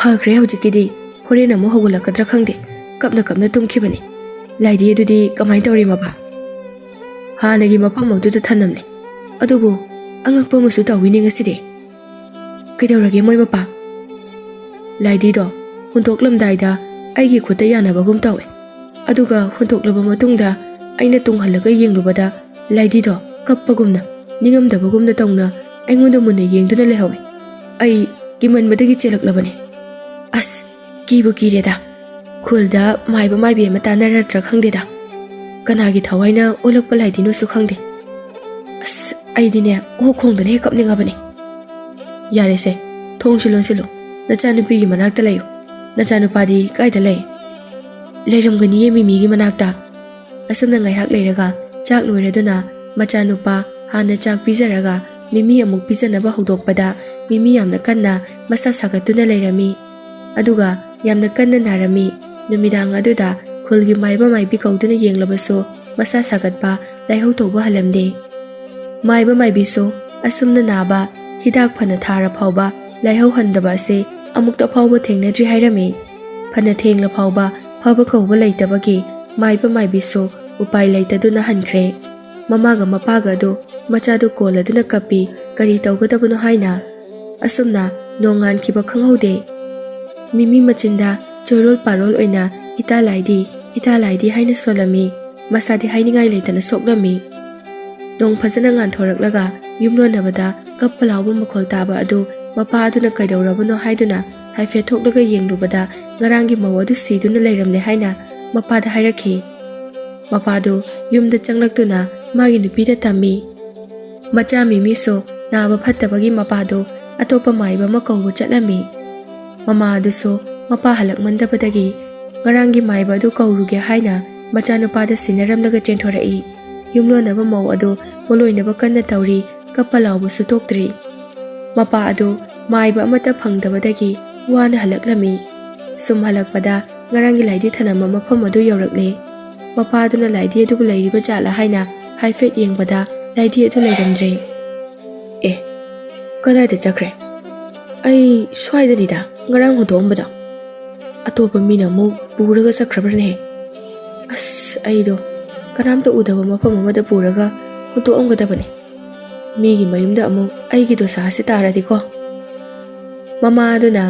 "ꯐꯈ꯭ꯔꯦ ꯍꯧꯖꯤꯛꯀꯤꯗꯤ꯫ ꯍꯣꯔꯦꯟ ꯑꯃꯨꯛ ꯍꯧꯒꯠꯂꯛꯀꯗ꯭ꯔꯥ ꯈꯪꯗꯦ꯫ ꯀꯞꯅ ꯀꯞꯅ ꯇꯨꯝꯈꯤꯕꯅꯤ꯫ ꯂꯥꯏꯗꯤ ꯑꯗꯨꯗꯤ ꯀꯃꯥꯏꯅ ꯇꯧꯔꯤ ꯃꯄꯥ?" "ꯍꯥꯟꯅꯒꯤ ꯃꯐꯝ ꯑꯗꯨꯗ ꯊꯅꯝꯂꯦ꯫ ꯑꯗꯨꯕꯨ ꯑꯉꯛꯄ ꯑꯃꯁꯨ ꯇꯧꯋꯤꯅꯦ ꯉꯁꯤꯗꯤ꯫" "ꯀꯩꯗꯧꯔꯒꯦ ꯃꯣꯏ ꯃꯄꯥ?" "ꯂꯥꯏꯗꯤꯗꯣ ꯍꯨꯟꯗꯣꯛꯂꯝꯗꯥꯏꯗ ꯑꯩꯒꯤ ꯈꯨꯠꯇ ꯌꯥꯅꯕꯒꯨꯝ ꯇꯧꯋꯦ꯫ ꯑꯗꯨꯒ ꯍꯨꯟꯗꯣꯛꯂꯕ ꯃꯇꯨꯡꯗ ꯑꯩꯅ ꯇꯨꯡꯍꯜꯂꯒ ꯌꯦꯡꯂꯨꯕꯗ, ꯂꯥꯏꯗꯤꯗꯣ ꯀꯞꯄꯒꯨꯝꯅ, ꯅꯤꯡꯉꯝꯗꯕꯒꯨꯝꯅ ꯇꯧꯅ ꯑꯩꯉꯣꯟꯗ ꯃꯨꯟꯅ ꯌꯦꯡꯗꯨꯅ ꯂꯩꯍꯧꯋꯦ꯫ ꯑꯩ ꯀꯤꯃꯟꯕꯗꯒꯤ ꯆꯦꯜꯂꯛꯂꯕꯅꯦ꯫ ꯑꯁ, ꯀꯤꯕꯨ ꯀꯤꯔꯦꯗ꯫ ꯈꯨꯜꯗ ꯃꯥꯏꯕ ꯃꯥꯏꯕꯤ ꯑꯃ ꯇꯥꯟꯅꯔꯗ꯭ꯔꯥ ꯈꯪꯗꯦꯗ꯫ ꯀꯅꯥꯒꯤ ꯊꯋꯥꯏꯅ ꯑꯣꯜꯂꯛꯄ ꯂꯥꯏꯗꯤꯅꯣꯁꯨ ꯈꯪꯗꯦ꯫ ꯑꯁ, ꯑꯩꯗꯤꯅꯦ, ꯑꯣꯛ ꯈꯣꯡꯗꯅ ꯍꯦꯛ ꯀꯞꯅꯤꯡꯉꯕꯅꯦ꯫" "ꯌꯥꯔꯦꯁꯦ, ꯊꯣꯡꯁꯨ ꯂꯣꯟꯁꯤꯜꯂꯨ꯫ ꯅꯆꯥꯅꯨꯄꯤꯒꯤ ꯃꯅꯥꯛꯇ ꯂꯩꯌꯨ꯫ ꯅꯆꯥꯅꯨꯄꯥꯗꯤ ꯀꯥꯏꯗ ꯂꯩ?" "ꯂꯩꯔꯝꯒꯅꯤꯌꯦ, ꯃꯤꯃꯤꯒꯤ ꯃꯅꯥꯛꯇ꯫" ꯑꯁꯨꯝꯅ ꯉꯥꯏꯍꯥꯛ ꯂꯩꯔꯒ ꯆꯥꯛ ꯂꯣꯏꯔꯗꯨꯅ ꯃꯆꯥꯅꯨꯄꯥ ꯍꯥꯟꯅ ꯆꯥꯛ ꯄꯤꯖꯔꯒ ꯃꯤꯃꯤ ꯑꯃꯨꯛ ꯄꯤꯖꯅꯕ ꯍꯧꯗꯣꯛꯄꯗ, ꯃꯤꯃꯤ ꯌꯥꯝꯅ ꯀꯟꯅ ꯃꯁꯥ ꯁꯥꯒꯠꯇꯨꯅ ꯂꯩꯔꯝꯃꯤ꯫ ꯑꯗꯨꯒ ꯌꯥꯝꯅ ꯀꯟꯅ ꯅꯥꯔꯝꯃꯤ꯫ ꯅꯨꯃꯤꯗꯥꯡ ꯑꯗꯨꯗ ꯈꯨꯜꯒꯤ ꯃꯥꯏꯕ ꯃꯥꯏꯕꯤ ꯀꯧꯗꯨꯅ ꯌꯦꯡꯂꯕꯁꯨ ꯃꯁꯥ ꯁꯥꯒꯠꯄ, ꯂꯥꯏꯍꯧ ꯇꯧꯕ ꯍꯜꯂꯝꯗꯦ꯫ ꯃꯥꯏꯕ ꯃꯥꯏꯕꯤꯁꯨ ꯑꯁꯨꯝꯅ ꯅꯥꯕ, ꯍꯤꯗꯥꯛ ꯐꯅ ꯊꯥꯔ ꯐꯥꯎꯕ ꯂꯥꯏꯍꯧ ꯍꯟꯗꯕ ꯑꯁꯤ ꯑꯃꯨꯛꯇ ꯐꯥꯎꯕ ꯊꯦꯡꯅꯗ꯭ꯔꯤ ꯍꯥꯏꯔꯝꯃꯤ꯫ ꯐꯅ ꯊꯦꯡꯂ ꯐꯥꯎꯕ ꯐꯕ ꯀꯧꯕ ꯂꯩꯇꯕꯒꯤ ꯃꯥꯏꯕ ꯃꯥꯏꯕꯤꯁꯨ ꯎꯄꯥꯏ ꯂꯩꯇꯗꯨꯅ ꯍꯟꯈ꯭ꯔꯦ꯫ ꯃꯃꯥꯒ ꯃꯄꯥꯒ ꯑꯗꯨ ꯃꯆꯥꯗꯨ ꯀꯣꯜꯂꯗꯨꯅ ꯀꯞꯄꯤ, ꯀꯔꯤ ꯇꯧꯒꯗꯕꯅꯣ ꯍꯥꯏꯅ꯫ ꯑꯁꯨꯝꯅ ꯅꯣꯡꯉꯥꯟꯈꯤꯕ ꯈꯪꯍꯧꯗꯦ꯫ ꯃꯤꯃꯤ ꯃꯆꯤꯟꯗ ꯆꯣꯏꯔꯣꯜ ꯄꯥꯔꯣꯜ ꯑꯣꯏꯅ "ꯏꯇꯥ ꯂꯥꯏꯗꯤ, ꯏꯇꯥ ꯂꯥꯏꯗꯤ" ꯍꯥꯏꯅ ꯁꯣꯜꯂꯝꯃꯤ꯫ ꯃꯁꯥꯗꯤ ꯍꯥꯏꯅꯤꯡꯉꯥꯏ ꯂꯩꯇꯅ ꯁꯣꯛꯂꯝꯃꯤ꯫ ꯅꯣꯡ ꯐꯖꯅ ꯉꯥꯟꯊꯣꯔꯛꯂꯒ ꯌꯨꯝꯂꯣꯟꯅꯕꯗ ꯀꯞꯄ ꯂꯥꯎꯕ ꯃꯈꯣꯜ ꯇꯥꯕ ꯑꯗꯨ ꯃꯄꯥ ꯑꯗꯨꯅ ꯀꯩꯗꯧꯔꯕꯅꯣ ꯍꯥꯏꯗꯨꯅ ꯍꯥꯏꯐꯦꯠ ꯊꯣꯛꯂꯒ ꯌꯦꯡꯂꯨꯕꯗ ꯉꯔꯥꯡꯒꯤ ꯃꯧ ꯑꯗꯨ ꯁꯤꯗꯨꯅ ꯂꯩꯔꯝꯂꯦ ꯍꯥꯏꯅ ꯃꯄꯥꯗ ꯍꯥꯏꯔꯛꯈꯤ꯫ ꯃꯄꯥꯗꯨ ꯌꯨꯝꯗ ꯆꯪꯂꯛꯇꯨꯅ ꯃꯥꯒꯤ ꯅꯨꯄꯤꯗ ꯇꯝꯃꯤ꯫ ꯃꯆꯥ ꯃꯤꯃꯤꯁꯨ ꯅꯥꯕ ꯐꯠꯇꯕꯒꯤ ꯃꯄꯥꯗꯨ ꯑꯇꯣꯞꯄ ꯃꯥꯏꯕ ꯑꯃ ꯀꯧꯕ ꯆꯠꯂꯝꯃꯤ꯫ ꯃꯃꯥ ꯑꯗꯨꯁꯨ ꯃꯄꯥ ꯍꯜꯂꯛꯃꯟꯗꯕꯗꯒꯤ ꯉꯔꯥꯡꯒꯤ ꯃꯥꯏꯕ ꯑꯗꯨ ꯀꯧꯔꯨꯒꯦ ꯍꯥꯏꯅ ꯃꯆꯥꯅꯨꯄꯥꯗ ꯁꯤꯟꯅꯔꯝꯂꯒ ꯆꯦꯟꯊꯣꯔꯛꯏ꯫ ꯌꯨꯝꯂꯣꯟꯅꯕ ꯃꯧ ꯑꯗꯨ ꯄꯣꯂꯣꯏꯅꯕ ꯀꯟꯅ ꯇꯧꯔꯤ, ꯀꯞꯄ ꯂꯥꯎꯕꯁꯨ ꯇꯣꯛꯇ꯭ꯔꯤ꯫ ꯃꯄꯥ ꯑꯗꯨ ꯃꯥꯏꯕ ꯑꯃꯠꯇ ꯐꯪꯗꯕꯗꯒꯤ ꯋꯥꯅ ꯍꯜꯂꯛꯂꯝꯃꯤ꯫ ꯁꯨꯝ ꯍꯜꯂꯛꯄꯗ ꯉꯔꯥꯡꯒꯤ ꯂꯥꯏꯗꯤ ꯊꯅꯝꯕ ꯃꯐꯝ ꯑꯗꯨ ꯌꯧꯔꯛꯂꯦ꯫ ꯃꯄꯥ ꯑꯗꯨꯅ ꯂꯥꯏꯗꯤ ꯑꯗꯨꯕꯨ ꯂꯩꯔꯤꯕ ꯖꯥꯠꯂꯥ ꯍꯥꯏꯅ ꯍꯥꯏꯐꯦꯠ ꯌꯦꯡꯕꯗ ꯂꯥꯏꯗꯤ ꯑꯗꯨ ꯂꯩꯔꯝꯗ꯭ꯔꯦ꯫ "ꯑꯦ, ꯀꯗꯥꯏꯗ ꯆꯠꯈ꯭ꯔꯦ? ꯑꯩ ꯁ꯭ꯋꯥꯏꯗꯅꯤꯗ ꯉꯔꯥꯡ ꯍꯨꯟꯗꯣꯛꯑꯝꯕꯗꯣ꯫ ꯑꯇꯣꯞꯄ ꯃꯤꯅ ꯑꯃꯨꯛ ꯄꯨꯔꯒ ꯆꯠꯈ꯭ꯔꯕ꯭ꯔꯅꯦ? ꯑꯁ, ꯑꯩꯗꯣ ꯀꯅꯥꯝꯇ ꯎꯗꯕ ꯃꯐꯝ ꯑꯃꯗ ꯄꯨꯔꯒ ꯍꯨꯟꯗꯣꯛꯑꯝꯒꯗꯕꯅꯦ꯫ ꯃꯤꯒꯤ ꯃꯌꯨꯝꯗ ꯑꯃꯨꯛ ꯑꯩꯒꯤ ꯗꯣꯁꯥꯁꯦ ꯇꯥꯔꯗꯤꯀꯣ꯫" ꯃꯃꯥ ꯑꯗꯨꯅ,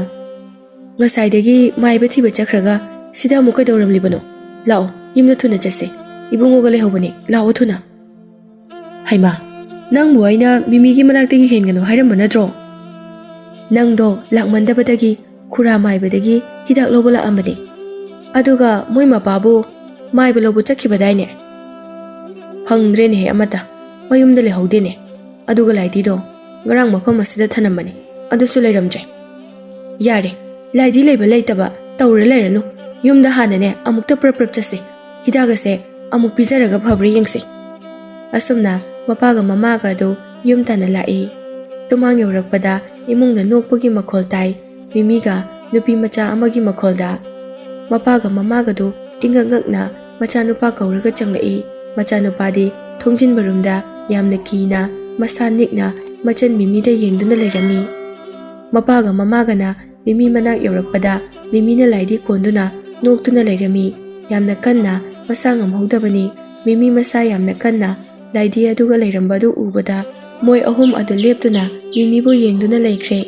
"ꯉꯁꯥꯏꯗꯒꯤ ꯃꯥꯏꯕ ꯊꯤꯕ ꯆꯠꯈ꯭ꯔꯒ ꯁꯤꯗ ꯑꯃꯨꯛ ꯀꯩꯗꯧꯔꯝꯂꯤꯕꯅꯣ? ꯂꯥꯛꯑꯣ, ꯌꯨꯝꯗ ꯊꯨꯅ ꯆꯠꯁꯦ꯫ ꯏꯕꯨꯡꯉꯣꯒ ꯂꯩꯍꯧꯕꯅꯦ, ꯂꯥꯛꯑꯣ ꯊꯨꯅ꯫" "ꯍꯩꯃꯥ, ꯅꯪꯕꯨ ꯑꯩꯅ ꯃꯤꯃꯤꯒꯤ ꯃꯅꯥꯛꯇꯒꯤ ꯍꯦꯟꯒꯅꯨ ꯍꯥꯏꯔꯝꯕ ꯅꯠꯇ꯭ꯔꯣ? ꯅꯪꯗꯣ ꯂꯥꯛꯃꯟꯗꯕꯗꯒꯤ ꯈꯨꯔꯥ ꯃꯥꯏꯕꯗꯒꯤ ꯍꯤꯗꯥꯛ ꯂꯧꯕ ꯂꯥꯛꯑꯝꯕꯅꯦ꯫ ꯑꯗꯨꯒ ꯃꯣꯏ ꯃꯄꯥꯕꯨ ꯃꯥꯏꯕ ꯂꯧꯕ ꯆꯠꯈꯤꯕꯗꯥꯏꯅꯦ? ꯐꯪꯗ꯭ꯔꯦꯅꯦꯍꯦ ꯑꯃꯠꯇ, ꯃꯌꯨꯝꯗ ꯂꯩꯍꯧꯗꯦꯅꯦ꯫ ꯑꯗꯨꯒ ꯂꯥꯏꯗꯤꯗꯣ ꯉꯔꯥꯡ ꯃꯐꯝ ꯑꯁꯤꯗ ꯊꯅꯝꯕꯅꯦ, ꯑꯗꯨꯁꯨ ꯂꯩꯔꯝꯗ꯭ꯔꯦ꯫ ꯌꯥꯔꯦ, ꯂꯥꯏꯗꯤ ꯂꯩꯕ ꯂꯩꯇꯕ ꯇꯧꯔ ꯂꯩꯔꯅꯨ꯫ ꯌꯨꯝꯗ ꯍꯥꯟꯅꯅꯦ ꯑꯃꯨꯛꯇ ꯄ꯭ꯔꯞ ꯄ꯭ꯔꯞ ꯆꯠꯁꯦ꯫ ꯍꯤꯗꯥꯛ ꯑꯁꯦ ꯑꯃꯨꯛ ꯄꯤꯖꯔꯒ ꯐꯕ꯭ꯔꯥ ꯌꯦꯡꯁꯦ꯫" ꯑꯁꯨꯝꯅ ꯃꯄꯥꯒ ꯃꯃꯥꯒ ꯑꯗꯨ ꯌꯨꯝ ꯇꯥꯟꯅ ꯂꯥꯛꯏ꯫ ꯁꯨꯃꯥꯡ ꯌꯧꯔꯛꯄꯗ ꯏꯃꯨꯡꯗ ꯅꯣꯛꯄꯒꯤ ꯃꯈꯣꯜ ꯇꯥꯏ꯫ ꯃꯤꯃꯤꯒ ꯅꯨꯄꯤ ꯃꯆꯥ ꯑꯃꯒꯤ ꯃꯈꯣꯜꯗ꯫ ꯃꯄꯥꯒ ꯃꯃꯥꯒꯗꯨ ꯏꯉꯛ ꯉꯛꯅ ꯃꯆꯥꯅꯨꯄꯥ ꯀꯧꯔꯒ ꯆꯪꯂꯛꯏ꯫ ꯃꯆꯥꯅꯨꯄꯥꯗꯤ ꯊꯣꯡꯖꯤꯟ ꯃꯔꯨꯝꯗ ꯌꯥꯝꯅ ꯀꯤꯅ, ꯃꯁꯥ ꯅꯤꯛꯅ ꯃꯆꯟ ꯃꯤꯃꯤꯗ ꯌꯦꯡꯗꯨꯅ ꯂꯩꯔꯝꯃꯤ꯫ ꯃꯄꯥꯒ ꯃꯃꯥꯒꯅ ꯃꯤꯃꯤ ꯃꯅꯥꯛ ꯌꯧꯔꯛꯄꯗ ꯃꯤꯃꯤꯅ ꯂꯥꯏꯗꯤ ꯀꯣꯟꯗꯨꯅ ꯅꯣꯛꯇꯨꯅ ꯂꯩꯔꯝꯃꯤ꯫ ꯌꯥꯝꯅ ꯀꯟꯅ ꯃꯁꯥ ꯉꯝꯍꯧꯗꯕꯅꯤ꯫ ꯃꯤꯃꯤ ꯃꯁꯥ ꯌꯥꯝꯅ ꯀꯟꯅ ꯂꯥꯏꯗꯤ ꯑꯗꯨꯒ ꯂꯩꯔꯝꯕ ꯑꯗꯨ ꯎꯕꯗ ꯃꯣꯏ ꯑꯍꯨꯝ ꯑꯗꯨ ꯂꯦꯞꯇꯨꯅ ꯃꯤꯃꯤꯕꯨ ꯌꯦꯡꯗꯨꯅ ꯂꯩꯈ꯭ꯔꯦ꯫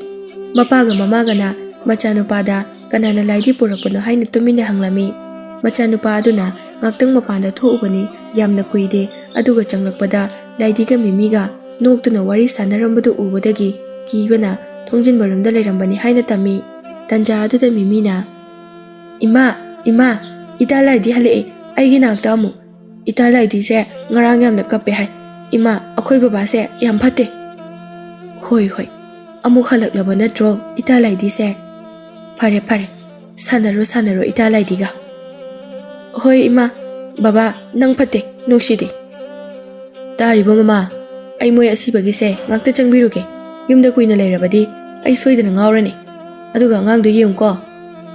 ꯃꯄꯥꯒ ꯃꯃꯥꯒꯅ ꯃꯆꯥꯅꯨꯄꯥꯗ ꯀꯅꯥꯅ ꯂꯥꯏꯗꯤ ꯄꯨꯔꯛꯄꯅꯣ ꯍꯥꯏꯅ ꯇꯨꯃꯤꯟꯅ ꯍꯪꯂꯝꯃꯤ꯫ ꯃꯆꯥꯅꯨꯄꯥ ꯑꯗꯨꯅ ꯉꯥꯛꯇꯪ ꯃꯄꯥꯟꯗ ꯊꯣꯛꯎꯕꯅꯤ꯫ ꯌꯥꯝꯅ ꯀꯨꯏꯗꯦ꯫ ꯑꯗꯨꯒ ꯆꯪꯂꯛꯄꯗ ꯂꯥꯏꯗꯤꯒ ꯃꯤꯃꯤꯒ ꯅꯣꯛꯇꯨꯅ ꯋꯥꯔꯤ ꯁꯥꯟꯅꯔꯝꯕꯗꯨ ꯎꯕꯗꯒꯤ ꯀꯤꯕꯅ ꯊꯣꯡꯖꯤꯟ ꯃꯔꯨꯝꯗ ꯂꯩꯔꯝꯕꯅꯤ ꯍꯥꯏꯅ ꯇꯝꯃꯤ꯫ ꯇꯟꯖꯥ ꯑꯗꯨꯗ ꯃꯤꯃꯤꯅ, "ꯏꯃꯥ, ꯏꯃꯥ, ꯏꯇꯥ ꯂꯥꯏꯗꯤ ꯍꯜꯂꯛꯑꯦ꯫ ꯑꯩꯒꯤ ꯅꯥꯛꯇ ꯑꯃꯨꯛ꯫ ꯏꯇꯥ ꯂꯥꯏꯗꯤꯁꯦ ꯉꯔꯥꯡ ꯌꯥꯝꯅ ꯀꯞꯄꯦ ꯍꯥꯏ꯫ ꯏꯃꯥ, ꯑꯩꯈꯣꯏ ꯕꯕꯥꯁꯦ ꯌꯥꯝ ꯐꯠꯇꯦ꯫" "ꯍꯣꯏ, ꯍꯣꯏ, ꯑꯃꯨꯛ ꯍꯜꯂꯛꯂꯕ ꯅꯠꯇ꯭ꯔꯣ ꯏꯇꯥ ꯂꯥꯏꯗꯤꯁꯦ? ꯐꯔꯦ, ꯐꯔꯦ, ꯁꯥꯟꯅꯔꯣ, ꯁꯥꯟꯅꯔꯣ ꯏꯇꯥ ꯂꯥꯏꯗꯤꯒ꯫" "ꯍꯣꯏ ꯏꯃꯥ, ꯕꯕꯥ, ꯅꯪ ꯐꯠꯇꯦ, ꯅꯨꯡꯁꯤꯗꯦ꯫" "ꯇꯥꯔꯤꯕꯣ ꯃꯃꯥ, ꯑꯩ ꯃꯣꯏ ꯑꯁꯤꯕꯒꯤꯁꯦ ꯉꯥꯛꯇ ꯆꯪꯕꯤꯔꯨꯒꯦ꯫ ꯌꯨꯝꯗ ꯀꯨꯏꯅ ꯂꯩꯔꯕꯗꯤ ꯑꯩ ꯁꯣꯏꯗꯅ ꯉꯥꯎꯔꯅꯤ꯫ ꯑꯗꯨꯒ ꯑꯉꯥꯡꯗꯣ ꯌꯦꯡꯉꯨꯀꯣ,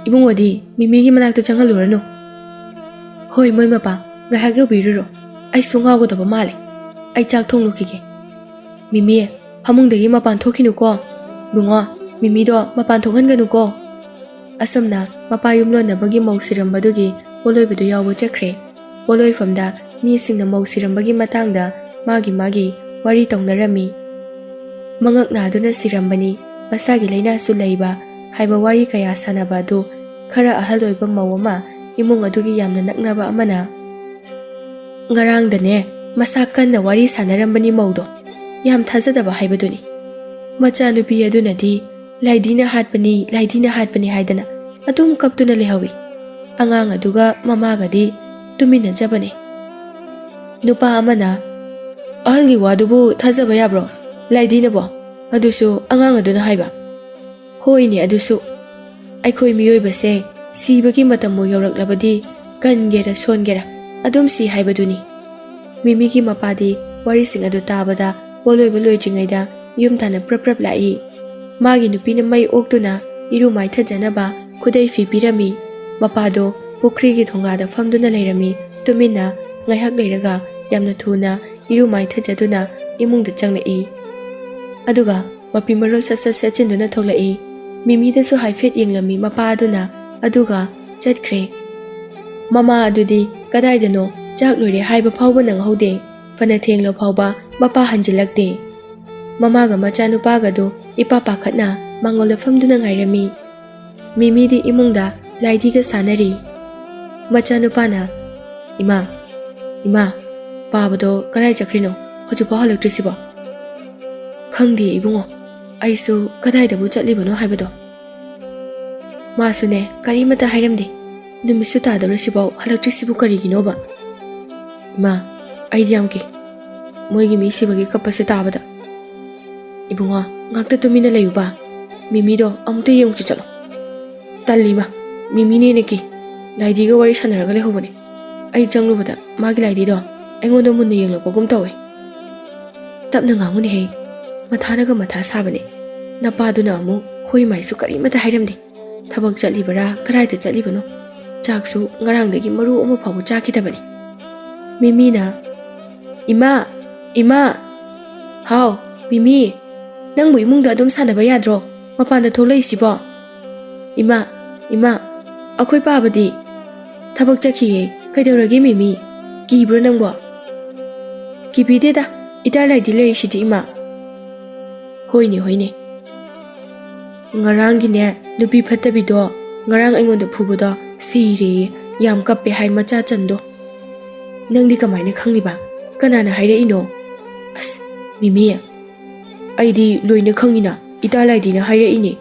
ꯏꯕꯨꯡꯉꯣꯗꯤ ꯃꯤꯃꯤꯒꯤ ꯃꯅꯥꯛꯇ ꯆꯪꯍꯜꯂꯨꯔꯅꯨ꯫" "ꯍꯣꯏ, ꯃꯣꯏ ꯃꯄꯥ, ꯉꯥꯏꯍꯥꯛ ꯌꯧꯕꯤꯔꯨꯔꯣ꯫ ꯑꯩꯁꯨ ꯉꯥꯎꯒꯗꯕ ꯃꯥꯜꯂꯦ꯫ ꯑꯩ ꯆꯥꯛ ꯊꯣꯡꯂꯨꯈꯤꯒꯦ꯫ ꯃꯤꯃꯤ, ꯐꯃꯨꯡꯗꯒꯤ ꯃꯄꯥꯟ ꯊꯣꯛꯈꯤꯅꯨꯀꯣ꯫ ꯕꯨꯡꯉꯣ, ꯃꯤꯃꯤꯗꯣ ꯃꯄꯥꯟ ꯊꯣꯛꯍꯟꯒꯅꯨꯀꯣ꯫" ꯑꯁꯨꯝꯅ ꯃꯄꯥ ꯌꯨꯝꯂꯣꯟꯅꯕꯒꯤ ꯃꯧ ꯁꯤꯔꯝꯕꯗꯨꯒꯤ ꯄꯣꯠꯂꯣꯏꯕꯗꯨ ꯌꯥꯎꯕ ꯆꯠꯈ꯭ꯔꯦ꯫ ꯄꯣꯠꯂꯣꯏꯐꯝꯗ ꯃꯤꯁꯤꯡꯅ ꯃꯧ ꯁꯤꯔꯝꯕꯒꯤ ꯃꯇꯥꯡꯗ ꯃꯥꯒꯤ ꯃꯥꯒꯤ ꯋꯥꯔꯤ ꯇꯧꯅꯔꯝꯃꯤ꯫ ꯃꯉꯛ ꯅꯥꯗꯨꯅ ꯁꯤꯔꯝꯕꯅꯤ, ꯃꯁꯥꯒꯤ ꯂꯥꯏꯅꯥꯁꯨ ꯂꯩꯕ ꯍꯥꯏꯕ ꯋꯥꯔꯤ ꯀꯌꯥ ꯁꯥꯟꯅꯕ ꯑꯗꯨ ꯈꯔ ꯑꯍꯜ ꯑꯣꯏꯕ ꯃꯧ ꯑꯃ ꯏꯃꯨꯡ ꯑꯗꯨꯒꯤ ꯌꯥꯝꯅ ꯅꯛꯅꯕ ꯑꯃꯅ, "ꯉꯔꯥꯡꯗꯅꯦ ꯃꯁꯥ ꯀꯟꯅ ꯋꯥꯔꯤ ꯁꯥꯟꯅꯔꯝꯕꯅꯤ ꯃꯧꯗꯣ꯫ ꯌꯥꯝ ꯊꯥꯖꯗꯕ ꯍꯥꯏꯕꯗꯨꯅꯤ꯫ ꯃꯆꯥꯅꯨꯄꯤ ꯑꯗꯨꯅꯗꯤ ꯂꯥꯏꯗꯤꯅ ꯍꯥꯠꯄꯅꯤ, ꯂꯥꯏꯗꯤꯅ ꯍꯥꯠꯄꯅꯤ ꯍꯥꯏꯗꯅ ꯑꯗꯨꯝ ꯀꯞꯇꯨꯅ ꯂꯩꯍꯧꯏ꯫ ꯑꯉꯥꯡ ꯑꯗꯨꯒ ꯃꯃꯥꯒꯗꯤ ꯇꯨꯃꯤꯟꯅꯖꯕꯅꯤ꯫" ꯅꯨꯄꯥ ꯑꯃꯅ, "ꯑꯍꯜꯒꯤ ꯋꯥꯗꯨꯕꯨ ꯊꯥꯖꯕ ꯌꯥꯕ꯭ꯔꯣ? ꯂꯥꯏꯗꯤꯅꯕꯣ? ꯑꯗꯨꯁꯨ ꯑꯉꯥꯡ ꯑꯗꯨꯅ ꯍꯥꯏꯕ꯫" "ꯍꯣꯏꯅꯦ, ꯑꯗꯨꯁꯨ꯫ ꯑꯩꯈꯣꯏ ꯃꯤꯑꯣꯏꯕꯁꯦ ꯁꯤꯕꯒꯤ ꯃꯇꯝꯕꯨ ꯌꯧꯔꯛꯂꯕꯗꯤ ꯀꯟꯒꯦꯔꯥ ꯁꯣꯟꯒꯦꯔꯥ ꯑꯗꯨꯝ ꯁꯤ ꯍꯥꯏꯕꯗꯨꯅꯤ꯫" ꯃꯤꯃꯤꯒꯤ ꯃꯄꯥꯗꯤ ꯋꯥꯔꯤꯁꯤꯡ ꯑꯗꯨ ꯇꯥꯕꯗ ꯄꯣꯠꯂꯣꯏꯕ ꯂꯣꯏꯗ꯭ꯔꯤꯉꯩꯗ ꯌꯨꯝ ꯇꯥꯟꯅ ꯄ꯭ꯔꯞ ꯄ꯭ꯔꯞ ꯂꯥꯛꯏ꯫ ꯃꯥꯒꯤ ꯅꯨꯄꯤꯅ ꯃꯩ ꯑꯣꯛꯇꯨꯅ ꯏꯔꯨ ꯃꯥꯏꯊꯖꯅꯕ ꯈꯨꯗꯩ ꯐꯤ ꯄꯤꯔꯝꯃꯤ꯫ ꯃꯄꯥꯗꯣ ꯄꯨꯈ꯭ꯔꯤꯒꯤ ꯊꯣꯡꯒꯥꯗ ꯐꯝꯗꯨꯅ ꯂꯩꯔꯝꯃꯤ꯫ ꯇꯨꯃꯤꯟꯅ ꯉꯥꯏꯍꯥꯛ ꯂꯩꯔꯒ ꯌꯥꯝꯅ ꯊꯨꯅ ꯏꯔꯨ ꯃꯥꯏꯊꯖꯗꯨꯅ ꯏꯃꯨꯡꯗ ꯆꯪꯂꯛꯏ꯫ ꯑꯗꯨꯒ ꯃꯐꯤ ꯃꯔꯣꯜ ꯁꯠ ꯁꯠ ꯁꯦꯠꯆꯤꯟꯗꯨꯅ ꯊꯣꯛꯂꯛꯏ꯫ ꯃꯤꯃꯤꯗꯁꯨ ꯍꯥꯏꯐꯦꯠ ꯌꯦꯡꯂꯝꯃꯤ ꯃꯄꯥ ꯑꯗꯨꯅ, ꯑꯗꯨꯒ ꯆꯠꯈ꯭ꯔꯦ꯫ ꯃꯃꯥ ꯑꯗꯨꯗꯤ ꯀꯗꯥꯏꯗꯅꯣ ꯆꯥꯛ ꯂꯣꯏꯔꯦ ꯍꯥꯏꯕ ꯐꯥꯎꯕ ꯅꯪꯍꯧꯗꯦ꯫ ꯐꯅ ꯊꯦꯡꯂ ꯐꯥꯎꯕ ꯃꯄꯥ ꯍꯟꯖꯤꯜꯂꯛꯇꯦ꯫ ꯃꯃꯥꯒ ꯃꯆꯥꯅꯨꯄꯥꯒꯗꯨ ꯏꯄꯥ ꯄꯥꯈꯠꯅ ꯃꯥꯡꯒꯣꯜꯗ ꯐꯝꯗꯨꯅ ꯉꯥꯏꯔꯝꯃꯤ꯫ ꯃꯤꯃꯤꯗꯤ ꯏꯃꯨꯡꯗ ꯂꯥꯏꯙꯤꯒ ꯁꯥꯟꯅꯔꯤ꯫ ꯃꯆꯥꯅꯨꯄꯥꯅ, "ꯏꯃꯥ, ꯏꯃꯥ, ꯄꯥꯕꯗꯣ ꯀꯗꯥꯏ ꯆꯠꯈ꯭ꯔꯤꯅꯣ? ꯍꯧꯖꯤꯛꯐꯥꯎ ꯍꯜꯂꯛꯇ꯭ꯔꯤꯁꯤꯕꯣ?" "ꯈꯪꯗꯦ ꯏꯕꯨꯡꯉꯣ, ꯑꯩꯁꯨ ꯀꯗꯥꯏꯗꯕꯨ ꯆꯠꯂꯤꯕꯅꯣ ꯍꯥꯏꯕꯗꯣ꯫ ꯃꯥꯁꯨꯅꯦ ꯀꯔꯤꯃꯠꯇ ꯍꯥꯏꯔꯝꯗꯦ꯫ ꯅꯨꯃꯤꯠꯁꯨ ꯇꯥꯗꯧꯔꯁꯤꯐꯥꯎ ꯍꯜꯂꯛꯇ꯭ꯔꯤꯁꯤꯕꯨ ꯀꯔꯤꯒꯤꯅꯣꯕ? ꯏꯃꯥ, ꯑꯩꯗꯤ ꯌꯥꯝ ꯀꯤ꯫ ꯃꯣꯏꯒꯤ ꯃꯤ ꯁꯤꯕꯒꯤ ꯀꯞꯄꯁꯦ ꯇꯥꯕꯗ꯫ ꯏꯕꯨꯡꯉꯣ, ꯉꯥꯛꯇ ꯇꯨꯃꯤꯟꯅ ꯂꯩꯌꯨꯕ꯫ ꯃꯤꯃꯤꯗꯣ ꯑꯃꯨꯛꯇ ꯌꯦꯡꯉꯨꯆꯣ ꯆꯠꯂꯣ꯫" "ꯇꯜꯂꯤ ꯏꯃꯥ, ꯃꯤꯃꯤꯅꯦꯅ ꯀꯤ꯫ ꯂꯥꯏꯙꯤꯒ ꯋꯥꯔꯤ ꯁꯥꯟꯅꯔꯒ ꯂꯩꯍꯧꯕꯅꯦ꯫ ꯑꯩ ꯆꯪꯂꯨꯕꯗ ꯃꯥꯒꯤ ꯂꯥꯏꯙꯤꯗꯣ ꯑꯩꯉꯣꯟꯗ ꯃꯨꯟꯅ ꯌꯦꯡꯂꯛꯄꯒꯨꯝ ꯇꯧꯋꯦ꯫" "ꯇꯞꯅ ꯉꯥꯡꯉꯨꯅꯦꯍꯦ, ꯃꯊꯥꯅꯒ ꯃꯊꯥ ꯁꯥꯕꯅꯦ꯫ ꯅꯄꯥꯗꯨꯅ ꯑꯃꯨꯛ ꯈꯣꯏ ꯃꯥꯏꯁꯨ ꯀꯔꯤꯃꯠꯇ ꯍꯥꯏꯔꯝꯗꯦ꯫ ꯊꯕꯛ ꯆꯠꯂꯤꯕꯔꯥ, ꯀꯗꯥꯏꯗ ꯆꯠꯂꯤꯕꯅꯣ? ꯆꯥꯛꯁꯨ ꯉꯔꯥꯡꯗꯒꯤ ꯃꯔꯨ ꯑꯃ ꯐꯥꯎꯕ ꯆꯥꯈꯤꯗꯕꯅꯤ꯫" ꯃꯤꯃꯤꯅ, "ꯏꯃꯥ, ꯏꯃꯥ!" "ꯍꯥꯎ, ꯃꯤꯃꯤ, ꯅꯪꯕꯨ ꯏꯃꯨꯡꯗ ꯑꯗꯨꯝ ꯁꯥꯟꯅꯕ ꯌꯥꯗ꯭ꯔꯣ? ꯃꯄꯥꯟꯗ ꯊꯣꯛꯂꯛꯏꯁꯤꯕꯣ?" "ꯏꯃꯥ, ꯏꯃꯥ, ꯑꯩꯈꯣꯏ ꯄꯥꯕꯗꯤ ꯊꯕꯛ ꯆꯠꯈꯤꯌꯦ꯫ ꯀꯩꯗꯧꯔꯒꯦ ꯃꯤꯃꯤ? ꯀꯤꯕ꯭ꯔꯣ ꯅꯪꯕꯣ?" "ꯀꯤꯕꯤꯗꯦꯗ, ꯏꯇꯥ ꯂꯥꯏꯗꯤ ꯂꯩꯔꯤꯁꯤꯗꯤ ꯏꯃꯥ꯫" "ꯍꯣꯏꯅꯦ, ꯍꯣꯏꯅꯦ꯫ ꯉꯔꯥꯡꯒꯤꯅꯦ ꯅꯨꯄꯤ ꯐꯠꯇꯕꯤꯗꯣ, ꯉꯔꯥꯡ ꯑꯩꯉꯣꯟꯗ ꯐꯨꯕꯗꯣ ꯁꯤꯔꯦꯌꯦ, ꯌꯥꯝ ꯀꯞꯄꯦ ꯍꯥꯏ ꯃꯆꯥ ꯆꯟꯗꯣ꯫ ꯅꯪꯗꯤ ꯀꯃꯥꯏꯅ ꯈꯪꯂꯤꯕ? ꯀꯅꯥꯅ ꯍꯥꯏꯔꯛꯏꯅꯣ?" "ꯑꯁ, ꯃꯤꯃꯤ, ꯑꯩꯗꯤ ꯂꯣꯏꯅ ꯈꯪꯉꯤꯅ, ꯏꯇꯥ ꯂꯥꯏꯗꯤꯅ ꯍꯥꯏꯔꯛꯏꯅꯦ꯫"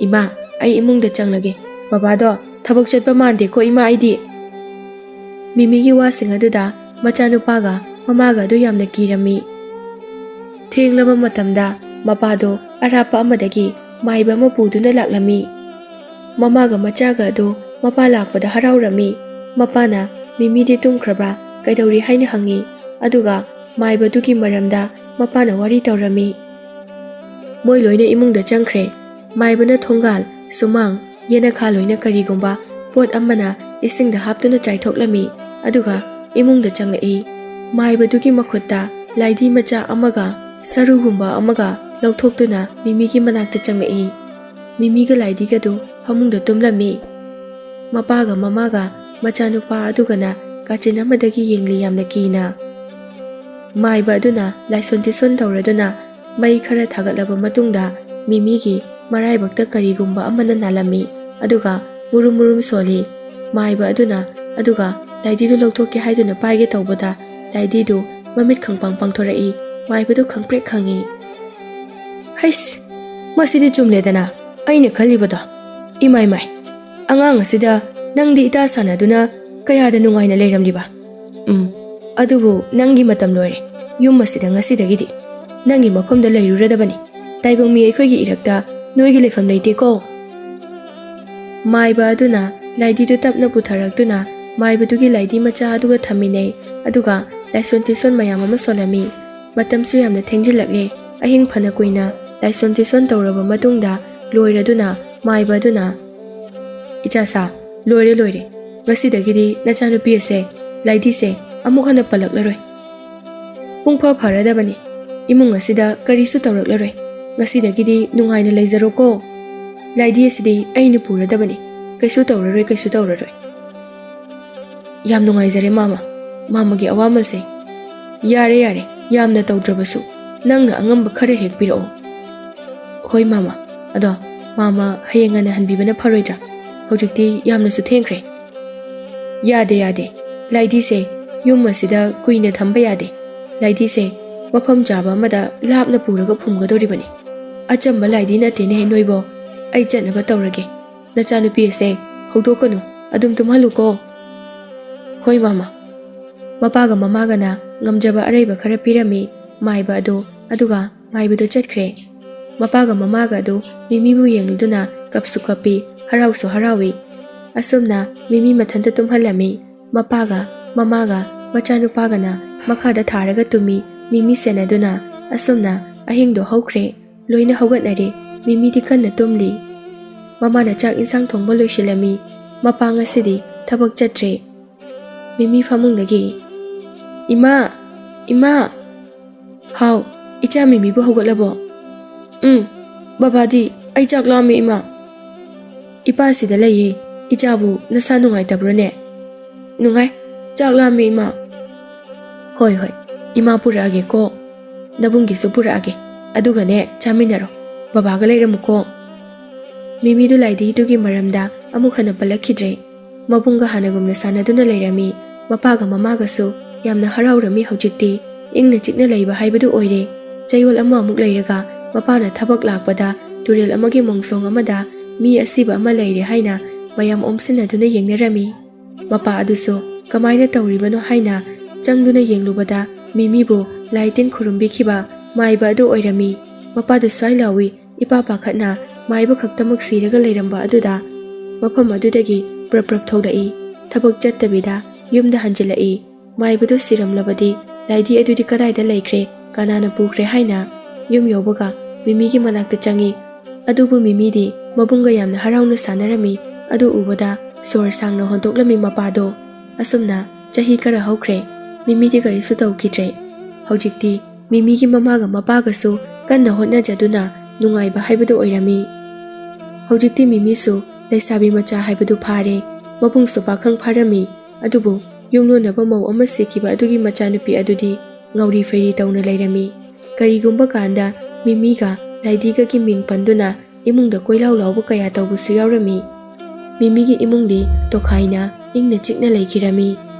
"ꯏꯃꯥ, ꯑꯩ ꯏꯃꯨꯡꯗ ꯆꯪꯂꯒꯦ꯫ ꯕꯕꯥꯗꯣ ꯊꯕꯛ ꯆꯠꯄ ꯃꯥꯟꯗꯦꯀꯣ ꯏꯃꯥ ꯑꯩꯗꯤ꯫" ꯃꯤꯃꯤꯒꯤ ꯋꯥꯁꯤꯡ ꯑꯗꯨꯗ ꯃꯆꯥꯅꯨꯄꯥꯒ ꯃꯃꯥꯒ ꯑꯗꯨ ꯌꯥꯝꯅ ꯀꯤꯔꯝꯃꯤ꯫ ꯊꯦꯡꯂꯕ ꯃꯇꯝꯗ ꯃꯄꯥꯗꯣ ꯑꯔꯥꯞꯄ ꯑꯃꯗꯒꯤ ꯃꯥꯏꯕ ꯑꯃ ꯄꯨꯗꯨꯅ ꯂꯥꯛꯂꯝꯃꯤ꯫ ꯃꯃꯥꯒ ꯃꯆꯥꯒ ꯑꯗꯨ ꯃꯄꯥ ꯂꯥꯛꯄꯗ ꯍꯔꯥꯎꯔꯝꯃꯤ꯫ ꯃꯄꯥꯅ ꯃꯤꯃꯤꯗꯤ ꯇꯨꯝꯈ꯭ꯔꯕ꯭ꯔꯥ, ꯀꯩꯗꯧꯔꯤ ꯍꯥꯏꯅ ꯍꯪꯉꯤ꯫ ꯑꯗꯨꯒ ꯃꯥꯏꯕꯗꯨꯒꯤ ꯃꯔꯝꯗ ꯃꯄꯥꯅ ꯋꯥꯔꯤ ꯇꯧꯔꯝꯃꯤ꯫ ꯃꯣꯏ ꯂꯣꯏꯅ ꯏꯃꯨꯡꯗ ꯆꯪꯈ꯭ꯔꯦ꯫ ꯃꯥꯏꯕꯅ ꯊꯣꯡꯒꯥꯜ, ꯁꯨꯃꯥꯡ, ꯌꯦꯅꯈꯥ ꯂꯣꯏꯅ ꯀꯔꯤꯒꯨꯝꯕ ꯄꯣꯠ ꯑꯃꯅ ꯏꯁꯤꯡꯗ ꯍꯥꯞꯇꯨꯅ ꯆꯥꯏꯊꯣꯛꯂꯝꯃꯤ꯫ ꯑꯗꯨꯒ ꯏꯃꯨꯡꯗ ꯆꯪꯂꯛꯏ꯫ ꯃꯥꯏꯕꯗꯨꯒꯤ ꯃꯈꯨꯠꯇ ꯂꯥꯏꯙꯤ ꯃꯆꯥ ꯑꯃꯒ ꯁꯔꯨꯒꯨꯝꯕ ꯑꯃꯒ ꯂꯧꯊꯣꯛꯇꯨꯅ ꯃꯤꯃꯤꯒꯤ ꯃꯅꯥꯛꯇ ꯆꯪꯂꯛꯏ꯫ ꯃꯤꯃꯤꯒ ꯂꯥꯏꯙꯤꯒꯗꯨ ꯐꯃꯨꯡꯗ ꯇꯨꯝꯂꯝꯃꯤ꯫ ꯃꯄꯥꯒ ꯃꯃꯥꯒ ꯃꯆꯥꯅꯨꯄꯥ ꯑꯗꯨꯒꯅ ꯀꯥꯆꯤꯟ ꯑꯃꯗꯒꯤ ꯌꯦꯡꯂꯤ ꯌꯥꯝꯅ ꯀꯤꯅ꯫ ꯃꯥꯏꯕ ꯑꯗꯨꯅ ꯂꯥꯏꯁꯣꯟ ꯇꯤꯁꯣꯟ ꯇꯧꯔꯗꯨꯅ ꯃꯩ ꯈꯔ ꯊꯥꯒꯠꯂꯕ ꯃꯇꯨꯡꯗ ꯃꯤꯃꯤꯒꯤ ꯃꯔꯥꯏꯕꯛꯇ ꯀꯔꯤꯒꯨꯝꯕ ꯑꯃꯅ ꯅꯥꯜꯂꯝꯃꯤ꯫ ꯑꯗꯨꯒ ꯃꯨꯔꯨꯝ ꯃꯨꯔꯨꯝ ꯁꯣꯜꯂꯤ꯫ ꯃꯥꯏꯕ ꯑꯗꯨꯅ ꯑꯗꯨꯒ ꯂꯥꯏꯙꯤꯗꯨ ꯂꯧꯊꯣꯛꯀꯦ ꯍꯥꯏꯗꯨꯅ ꯄꯥꯏꯒꯦ ꯇꯧꯕꯗ ꯂꯥꯏꯙꯤꯗꯨ ꯃꯃꯤꯠ ꯈꯪꯄꯥꯡ ꯄꯥꯡꯊꯣꯔꯛꯏ꯫ ꯃꯥꯏꯕꯗꯨ ꯈꯪꯄ꯭ꯔꯦꯛ ꯈꯪꯉꯤ꯫ "ꯍꯩꯁ, ꯃꯁꯤꯗꯤ ꯆꯨꯝꯂꯦꯗꯅ ꯑꯩꯅ ꯈꯜꯂꯤꯕꯗꯣ꯫ ꯏꯃꯥꯏ ꯃꯥꯏ, ꯑꯉꯥꯡ ꯑꯁꯤꯗ ꯅꯪꯗꯤ ꯏꯇꯥ ꯁꯥꯟꯅꯗꯨꯅ ꯀꯌꯥꯗ ꯅꯨꯡꯉꯥꯏꯅ ꯂꯩꯔꯝꯂꯤꯕ? ꯎꯝ, ꯑꯗꯨꯕꯨ ꯅꯪꯒꯤ ꯃꯇꯝ ꯂꯣꯏꯔꯦ꯫ ꯌꯨꯝ ꯑꯁꯤꯗ ꯉꯁꯤꯗꯒꯤꯗꯤ ꯅꯪꯒꯤ ꯃꯐꯝꯗ ꯂꯩꯔꯨꯔꯗꯕꯅꯤ꯫ ꯇꯥꯏꯕꯪ ꯃꯤ ꯑꯩꯈꯣꯏꯒꯤ ꯏꯔꯛꯇ ꯅꯣꯏꯒꯤ ꯂꯩꯐꯝ ꯂꯩꯇꯦꯀꯣ꯫" ꯃꯥꯏꯕ ꯑꯗꯨꯅ ꯂꯥꯏꯙꯤꯗꯨ ꯇꯞꯅ ꯄꯨꯊꯔꯛꯇꯨꯅ ꯃꯥꯏꯕꯗꯨꯒꯤ ꯂꯥꯏꯙꯤ ꯃꯆꯥ ꯑꯗꯨꯒ ꯊꯝꯃꯤꯟꯅꯩ꯫ ꯑꯗꯨꯒ ꯂꯥꯏꯁꯣꯟ ꯇꯤꯁꯣꯟ ꯃꯌꯥꯝ ꯑꯃ ꯁꯣꯜꯂꯝꯃꯤ꯫ ꯃꯇꯝꯁꯨ ꯌꯥꯝꯅ ꯊꯦꯡꯖꯤꯜꯂꯛꯂꯦ꯫ ꯑꯍꯤꯡ ꯐꯅ ꯀꯨꯏꯅ ꯂꯥꯏꯁꯣꯟ ꯇꯤꯁꯣꯟ ꯇꯧꯔꯕ ꯃꯇꯨꯡꯗ ꯂꯣꯏꯔꯗꯨꯅ ꯃꯥꯏꯕ ꯑꯗꯨꯅ, "ꯏꯆꯥꯁꯥ, ꯂꯣꯏꯔꯦ, ꯂꯣꯏꯔꯦ꯫ ꯉꯁꯤꯗꯒꯤꯗꯤ ꯅꯆꯥꯅꯨꯄꯤ ꯑꯁꯦ, ꯂꯥꯏꯙꯤꯁꯦ ꯑꯃꯨꯛ ꯍꯟꯅ ꯄꯜꯂꯛꯂꯔꯣꯏ꯫ ꯄꯨꯡ ꯐ ꯐꯔꯗꯕꯅꯤ꯫ ꯏꯃꯨꯡ ꯑꯁꯤꯗ ꯀꯔꯤꯁꯨ ꯇꯧꯔꯛꯂꯔꯣꯏ꯫ ꯉꯁꯤꯗꯒꯤꯗꯤ ꯅꯨꯡꯉꯥꯏꯅ ꯂꯩꯖꯔꯣꯀꯣ꯫ ꯂꯥꯏꯙꯤ ꯑꯁꯤꯗꯤ ꯑꯩꯅ ꯄꯨꯔꯗꯕꯅꯤ꯫ ꯀꯩꯁꯨ ꯇꯧꯔꯔꯣꯏ, ꯀꯩꯁꯨ ꯇꯧꯔꯔꯣꯏ꯫" "ꯌꯥꯝ ꯅꯨꯡꯉꯥꯏꯖꯔꯦ ꯃꯥꯃ, ꯃꯥꯃꯒꯤ ꯑꯋꯥꯃꯜꯁꯦ꯫" "ꯌꯥꯔꯦ, ꯌꯥꯔꯦ, ꯌꯥꯝꯅ ꯇꯧꯗ꯭ꯔꯕꯁꯨ ꯅꯪꯅ ꯑꯉꯝꯕ ꯈꯔ ꯍꯦꯛ ꯄꯤꯔꯛꯑꯣ꯫" "ꯍꯣꯏ ꯃꯥꯃ, ꯑꯗꯣ ꯃꯥꯃ ꯍꯌꯦꯡ ꯉꯟꯅ ꯍꯟꯕꯤꯕꯅ ꯐꯔꯣꯏꯗ꯭ꯔꯥ? ꯍꯧꯖꯤꯛꯇꯤ ꯌꯥꯝꯅꯁꯨ ꯊꯦꯡꯈ꯭ꯔꯦ꯫" "ꯌꯥꯗꯦ, ꯌꯥꯗꯦ꯫ ꯂꯥꯏꯙꯤꯁꯦ ꯌꯨꯝ ꯑꯁꯤꯗ ꯀꯨꯏꯅ ꯊꯝꯕ ꯌꯥꯗꯦ꯫ ꯂꯥꯏꯙꯤꯁꯦ ꯃꯐꯝ ꯆꯥꯕ ꯑꯃꯗ ꯂꯥꯞꯅ ꯄꯨꯔꯒ ꯐꯨꯝꯒꯗꯧꯔꯤꯕꯅꯤ꯫ ꯑꯆꯝꯕ ꯂꯥꯏꯙꯤ ꯅꯠꯇꯦꯅꯦ ꯅꯣꯏꯕꯣ꯫ ꯑꯩ ꯆꯠꯅꯕ ꯇꯧꯔꯒꯦ꯫ ꯅꯆꯥꯅꯨꯄꯤ ꯑꯁꯦ ꯍꯧꯗꯣꯛꯀꯅꯨ, ꯑꯗꯨꯝ ꯇꯨꯝꯍꯜꯂꯨꯀꯣ꯫" "ꯍꯣꯏ ꯃꯥꯃ꯫" ꯃꯄꯥꯒ ꯃꯃꯥꯒꯅ ꯉꯝꯖꯕ ꯑꯔꯩꯕ ꯈꯔ ꯄꯤꯔꯝꯃꯤ ꯃꯥꯏꯕ ꯑꯗꯨ, ꯑꯗꯨꯒ ꯃꯥꯏꯕꯗꯨ ꯆꯠꯈ꯭ꯔꯦ꯫ ꯃꯄꯥꯒ ꯃꯃꯥꯒ ꯑꯗꯨ ꯃꯤꯃꯤꯕꯨ ꯌꯦꯡꯂꯗꯨꯅ ꯀꯞꯁꯨ ꯀꯞꯄꯤ, ꯍꯔꯥꯎꯁꯨ ꯍꯔꯥꯎꯏ꯫ ꯑꯁꯨꯝꯅ ꯃꯤꯃꯤ ꯃꯊꯟꯇ ꯇꯨꯝꯍꯜꯂꯝꯃꯤ꯫ ꯃꯄꯥꯒ ꯃꯃꯥꯒ ꯃꯆꯥꯅꯨꯄꯥꯒꯅ ꯃꯈꯥꯗ ꯊꯥꯔꯒ ꯇꯨꯝꯃꯤ꯫ ꯃꯤꯃꯤ ꯁꯦꯟꯅꯗꯨꯅ ꯑꯁꯨꯝꯅ ꯑꯍꯤꯡꯗꯣ ꯍꯧꯈ꯭ꯔꯦ꯫ ꯂꯣꯏꯅ ꯍꯧꯒꯠꯅꯔꯦ꯫ ꯃꯤꯃꯤꯗꯤ ꯀꯟꯅ ꯇꯨꯝꯂꯤ꯫ ꯃꯃꯥꯅ ꯆꯥꯛ ꯏꯟꯁꯥꯡ ꯊꯣꯡꯕ ꯂꯣꯏꯁꯤꯜꯂꯝꯃꯤ꯫ ꯃꯄꯥ ꯉꯁꯤꯗꯤ ꯊꯕꯛ ꯆꯠꯇ꯭ꯔꯦ꯫ ꯃꯤꯃꯤ ꯐꯃꯨꯡꯗꯒꯤ, "ꯏꯃꯥ! ꯏꯃꯥ!" "ꯍꯥꯎ, ꯏꯆꯥ ꯃꯤꯃꯤꯕꯨ ꯍꯧꯒꯠꯂꯕꯣ?" "ꯎꯝ, ꯕꯕꯥꯗꯤ? ꯑꯩ ꯆꯥꯛ ꯂꯥꯝꯃꯦ, ꯏꯃꯥ꯫" "ꯏꯄꯥ ꯁꯤꯗ ꯂꯩꯌꯦ꯫ ꯏꯆꯥꯕꯨ ꯅꯁꯥ ꯅꯨꯡꯉꯥꯏꯇꯕ꯭ꯔꯣꯅꯦ?" "ꯅꯨꯡꯉꯥꯏ꯫ ꯆꯥꯛ ꯂꯥꯝꯃꯦ, ꯏꯃꯥ꯫" "ꯍꯣꯏ, ꯍꯣꯏ, ꯏꯃꯥ ꯄꯨꯔꯛꯑꯒꯦꯀꯣ꯫ ꯅꯕꯨꯡꯒꯤꯁꯨ ꯄꯨꯔꯛꯑꯒꯦ꯫ ꯑꯗꯨꯒꯅꯦ, ꯆꯥꯃꯤꯟꯅꯔꯣ꯫ ꯕꯕꯥꯒ ꯂꯩꯔꯝꯃꯨꯀꯣ꯫" ꯃꯤꯃꯤꯗꯨ ꯂꯥꯏꯙꯤꯗꯨꯒꯤ ꯃꯔꯝꯗ ꯑꯃꯨꯛ ꯍꯟꯅ ꯄꯜꯂꯛꯈꯤꯗ꯭ꯔꯦ꯫ ꯃꯕꯨꯡꯒ ꯍꯥꯟꯅꯒꯨꯝꯅ ꯁꯥꯟꯅꯗꯨꯅ ꯂꯩꯔꯝꯃꯤ꯫ ꯃꯄꯥꯒ ꯃꯃꯥꯒꯁꯨ ꯌꯥꯝꯅ ꯍꯔꯥꯎꯔꯝꯃꯤ ꯍꯧꯖꯤꯛꯇꯤ꯫ ꯏꯪꯅ ꯆꯤꯛꯅ ꯂꯩꯕ ꯍꯥꯏꯕꯗꯨ ꯑꯣꯏꯔꯦ꯫ ꯆꯌꯣꯜ ꯑꯃ ꯑꯃꯨꯛ ꯂꯩꯔꯒ ꯃꯄꯥꯅ ꯊꯕꯛ ꯂꯥꯛꯄꯗ ꯇꯨꯔꯦꯜ ꯑꯃꯒꯤ ꯃꯣꯡꯁꯣꯡ ꯑꯃꯗ ꯃꯤ ꯑꯁꯤꯕ ꯑꯃ ꯂꯩꯔꯦ ꯍꯥꯏꯅ ꯃꯌꯥꯝ ꯑꯣꯝꯁꯤꯟꯅꯗꯨꯅ ꯌꯦꯡꯅꯔꯝꯃꯤ꯫ ꯃꯄꯥ ꯑꯗꯨꯁꯨ ꯀꯃꯥꯏꯅ ꯇꯧꯔꯤꯕꯅꯣ ꯍꯥꯏꯅ ꯆꯪꯗꯨꯅ ꯌꯦꯡꯂꯨꯕꯗ ꯃꯤꯃꯤꯕꯨ ꯂꯥꯏ ꯇꯤꯟ ꯈꯨꯔꯨꯝꯕꯤꯈꯤꯕ ꯃꯥꯏꯕ ꯑꯗꯨ ꯑꯣꯏꯔꯝꯃꯤ꯫ ꯃꯄꯥꯗꯨ ꯁ꯭ꯋꯥꯏ ꯂꯥꯎꯏ, ꯏꯄꯥ ꯄꯥꯈꯠꯅ ꯃꯥꯏꯕ ꯈꯛꯇꯃꯛ ꯁꯤꯔꯒ ꯂꯩꯔꯝꯕ ꯑꯗꯨꯗ ꯃꯐꯝ ꯑꯗꯨꯗꯒꯤ ꯄ꯭ꯔꯞ ꯄ꯭ꯔꯞ ꯊꯣꯛꯂꯛꯏ꯫ ꯊꯕꯛ ꯆꯠꯇꯕꯤꯗ ꯌꯨꯝꯗ ꯍꯟꯖꯤꯜꯂꯛꯏ꯫ ꯃꯥꯏꯕꯗꯨ ꯁꯤꯔꯝꯂꯕꯗꯤ ꯂꯥꯏꯙꯤ ꯑꯗꯨꯗꯤ ꯀꯗꯥꯏꯗ ꯂꯩꯈ꯭ꯔꯦ, ꯀꯅꯥꯅ ꯄꯨꯈ꯭ꯔꯦ ꯍꯥꯏꯅ ꯌꯨꯝ ꯌꯧꯕꯒ ꯃꯤꯃꯤꯒꯤ ꯃꯅꯥꯛꯇ ꯆꯪꯏ꯫ ꯑꯗꯨꯕꯨ ꯃꯤꯃꯤꯗꯤ ꯃꯕꯨꯡꯒ ꯌꯥꯝꯅ ꯍꯔꯥꯎꯅ ꯁꯥꯟꯅꯔꯝꯃꯤ꯫ ꯑꯗꯨ ꯎꯕꯗ ꯁꯣꯔ ꯁꯥꯡꯅ ꯍꯣꯟꯗꯣꯛꯂꯝꯃꯤ ꯃꯄꯥꯗꯣ꯫ ꯑꯁꯨꯝꯅ ꯆꯍꯤ ꯈꯔ ꯍꯧꯈ꯭ꯔꯦ꯫ ꯃꯤꯃꯤꯗꯤ ꯀꯔꯤꯁꯨ ꯇꯧꯈꯤꯗ꯭ꯔꯦ꯫ ꯍꯧꯖꯤꯛꯇꯤ ꯃꯤꯃꯤꯒꯤ ꯃꯃꯥꯒ ꯃꯄꯥꯒꯁꯨ ꯀꯟꯅ ꯍꯣꯠꯅꯖꯗꯨꯅ ꯅꯨꯡꯉꯥꯏꯕ ꯍꯥꯏꯕꯗꯨ ꯑꯣꯏꯔꯝꯃꯤ꯫ ꯍꯧꯖꯤꯛꯇꯤ ꯃꯤꯃꯤꯁꯨ ꯂꯩꯁꯥꯕꯤ ꯃꯆꯥ ꯍꯥꯏꯕꯗꯨ ꯐꯥꯔꯦ꯫ ꯃꯕꯨꯡꯁꯨ ꯄꯥꯈꯪ ꯐꯥꯔꯝꯃꯤ꯫ ꯑꯗꯨꯕꯨ ꯌꯨꯝꯂꯣꯟꯅꯕ ꯃꯧ ꯑꯃ ꯁꯤꯈꯤꯕ ꯑꯗꯨꯒꯤ ꯃꯆꯥꯅꯨꯄꯤ ꯑꯗꯨꯗꯤ ꯉꯥꯎꯔꯤ ꯐꯩꯔꯤ ꯇꯧꯅ ꯂꯩꯔꯝꯃꯤ꯫ ꯀꯔꯤꯒꯨꯝꯕ ꯀꯥꯟꯗ ꯃꯤꯃꯤꯒ ꯂꯥꯏꯙꯤꯒꯒꯤ ꯃꯤꯡ ꯄꯟꯗꯨꯅ ꯏꯃꯨꯡꯗ ꯀꯣꯏꯂꯥꯎ ꯂꯥꯎꯕ ꯀꯌꯥ ꯇꯧꯕꯁꯨ ꯌꯥꯎꯔꯝꯃꯤ꯫ ꯃꯤꯃꯤꯒꯤ ꯏꯃꯨꯡꯗꯤ ꯇꯣꯈꯥꯏꯅ ꯏꯪꯅ ꯆꯤꯛꯅ ꯂꯩꯈꯤꯔꯝꯃꯤ꯫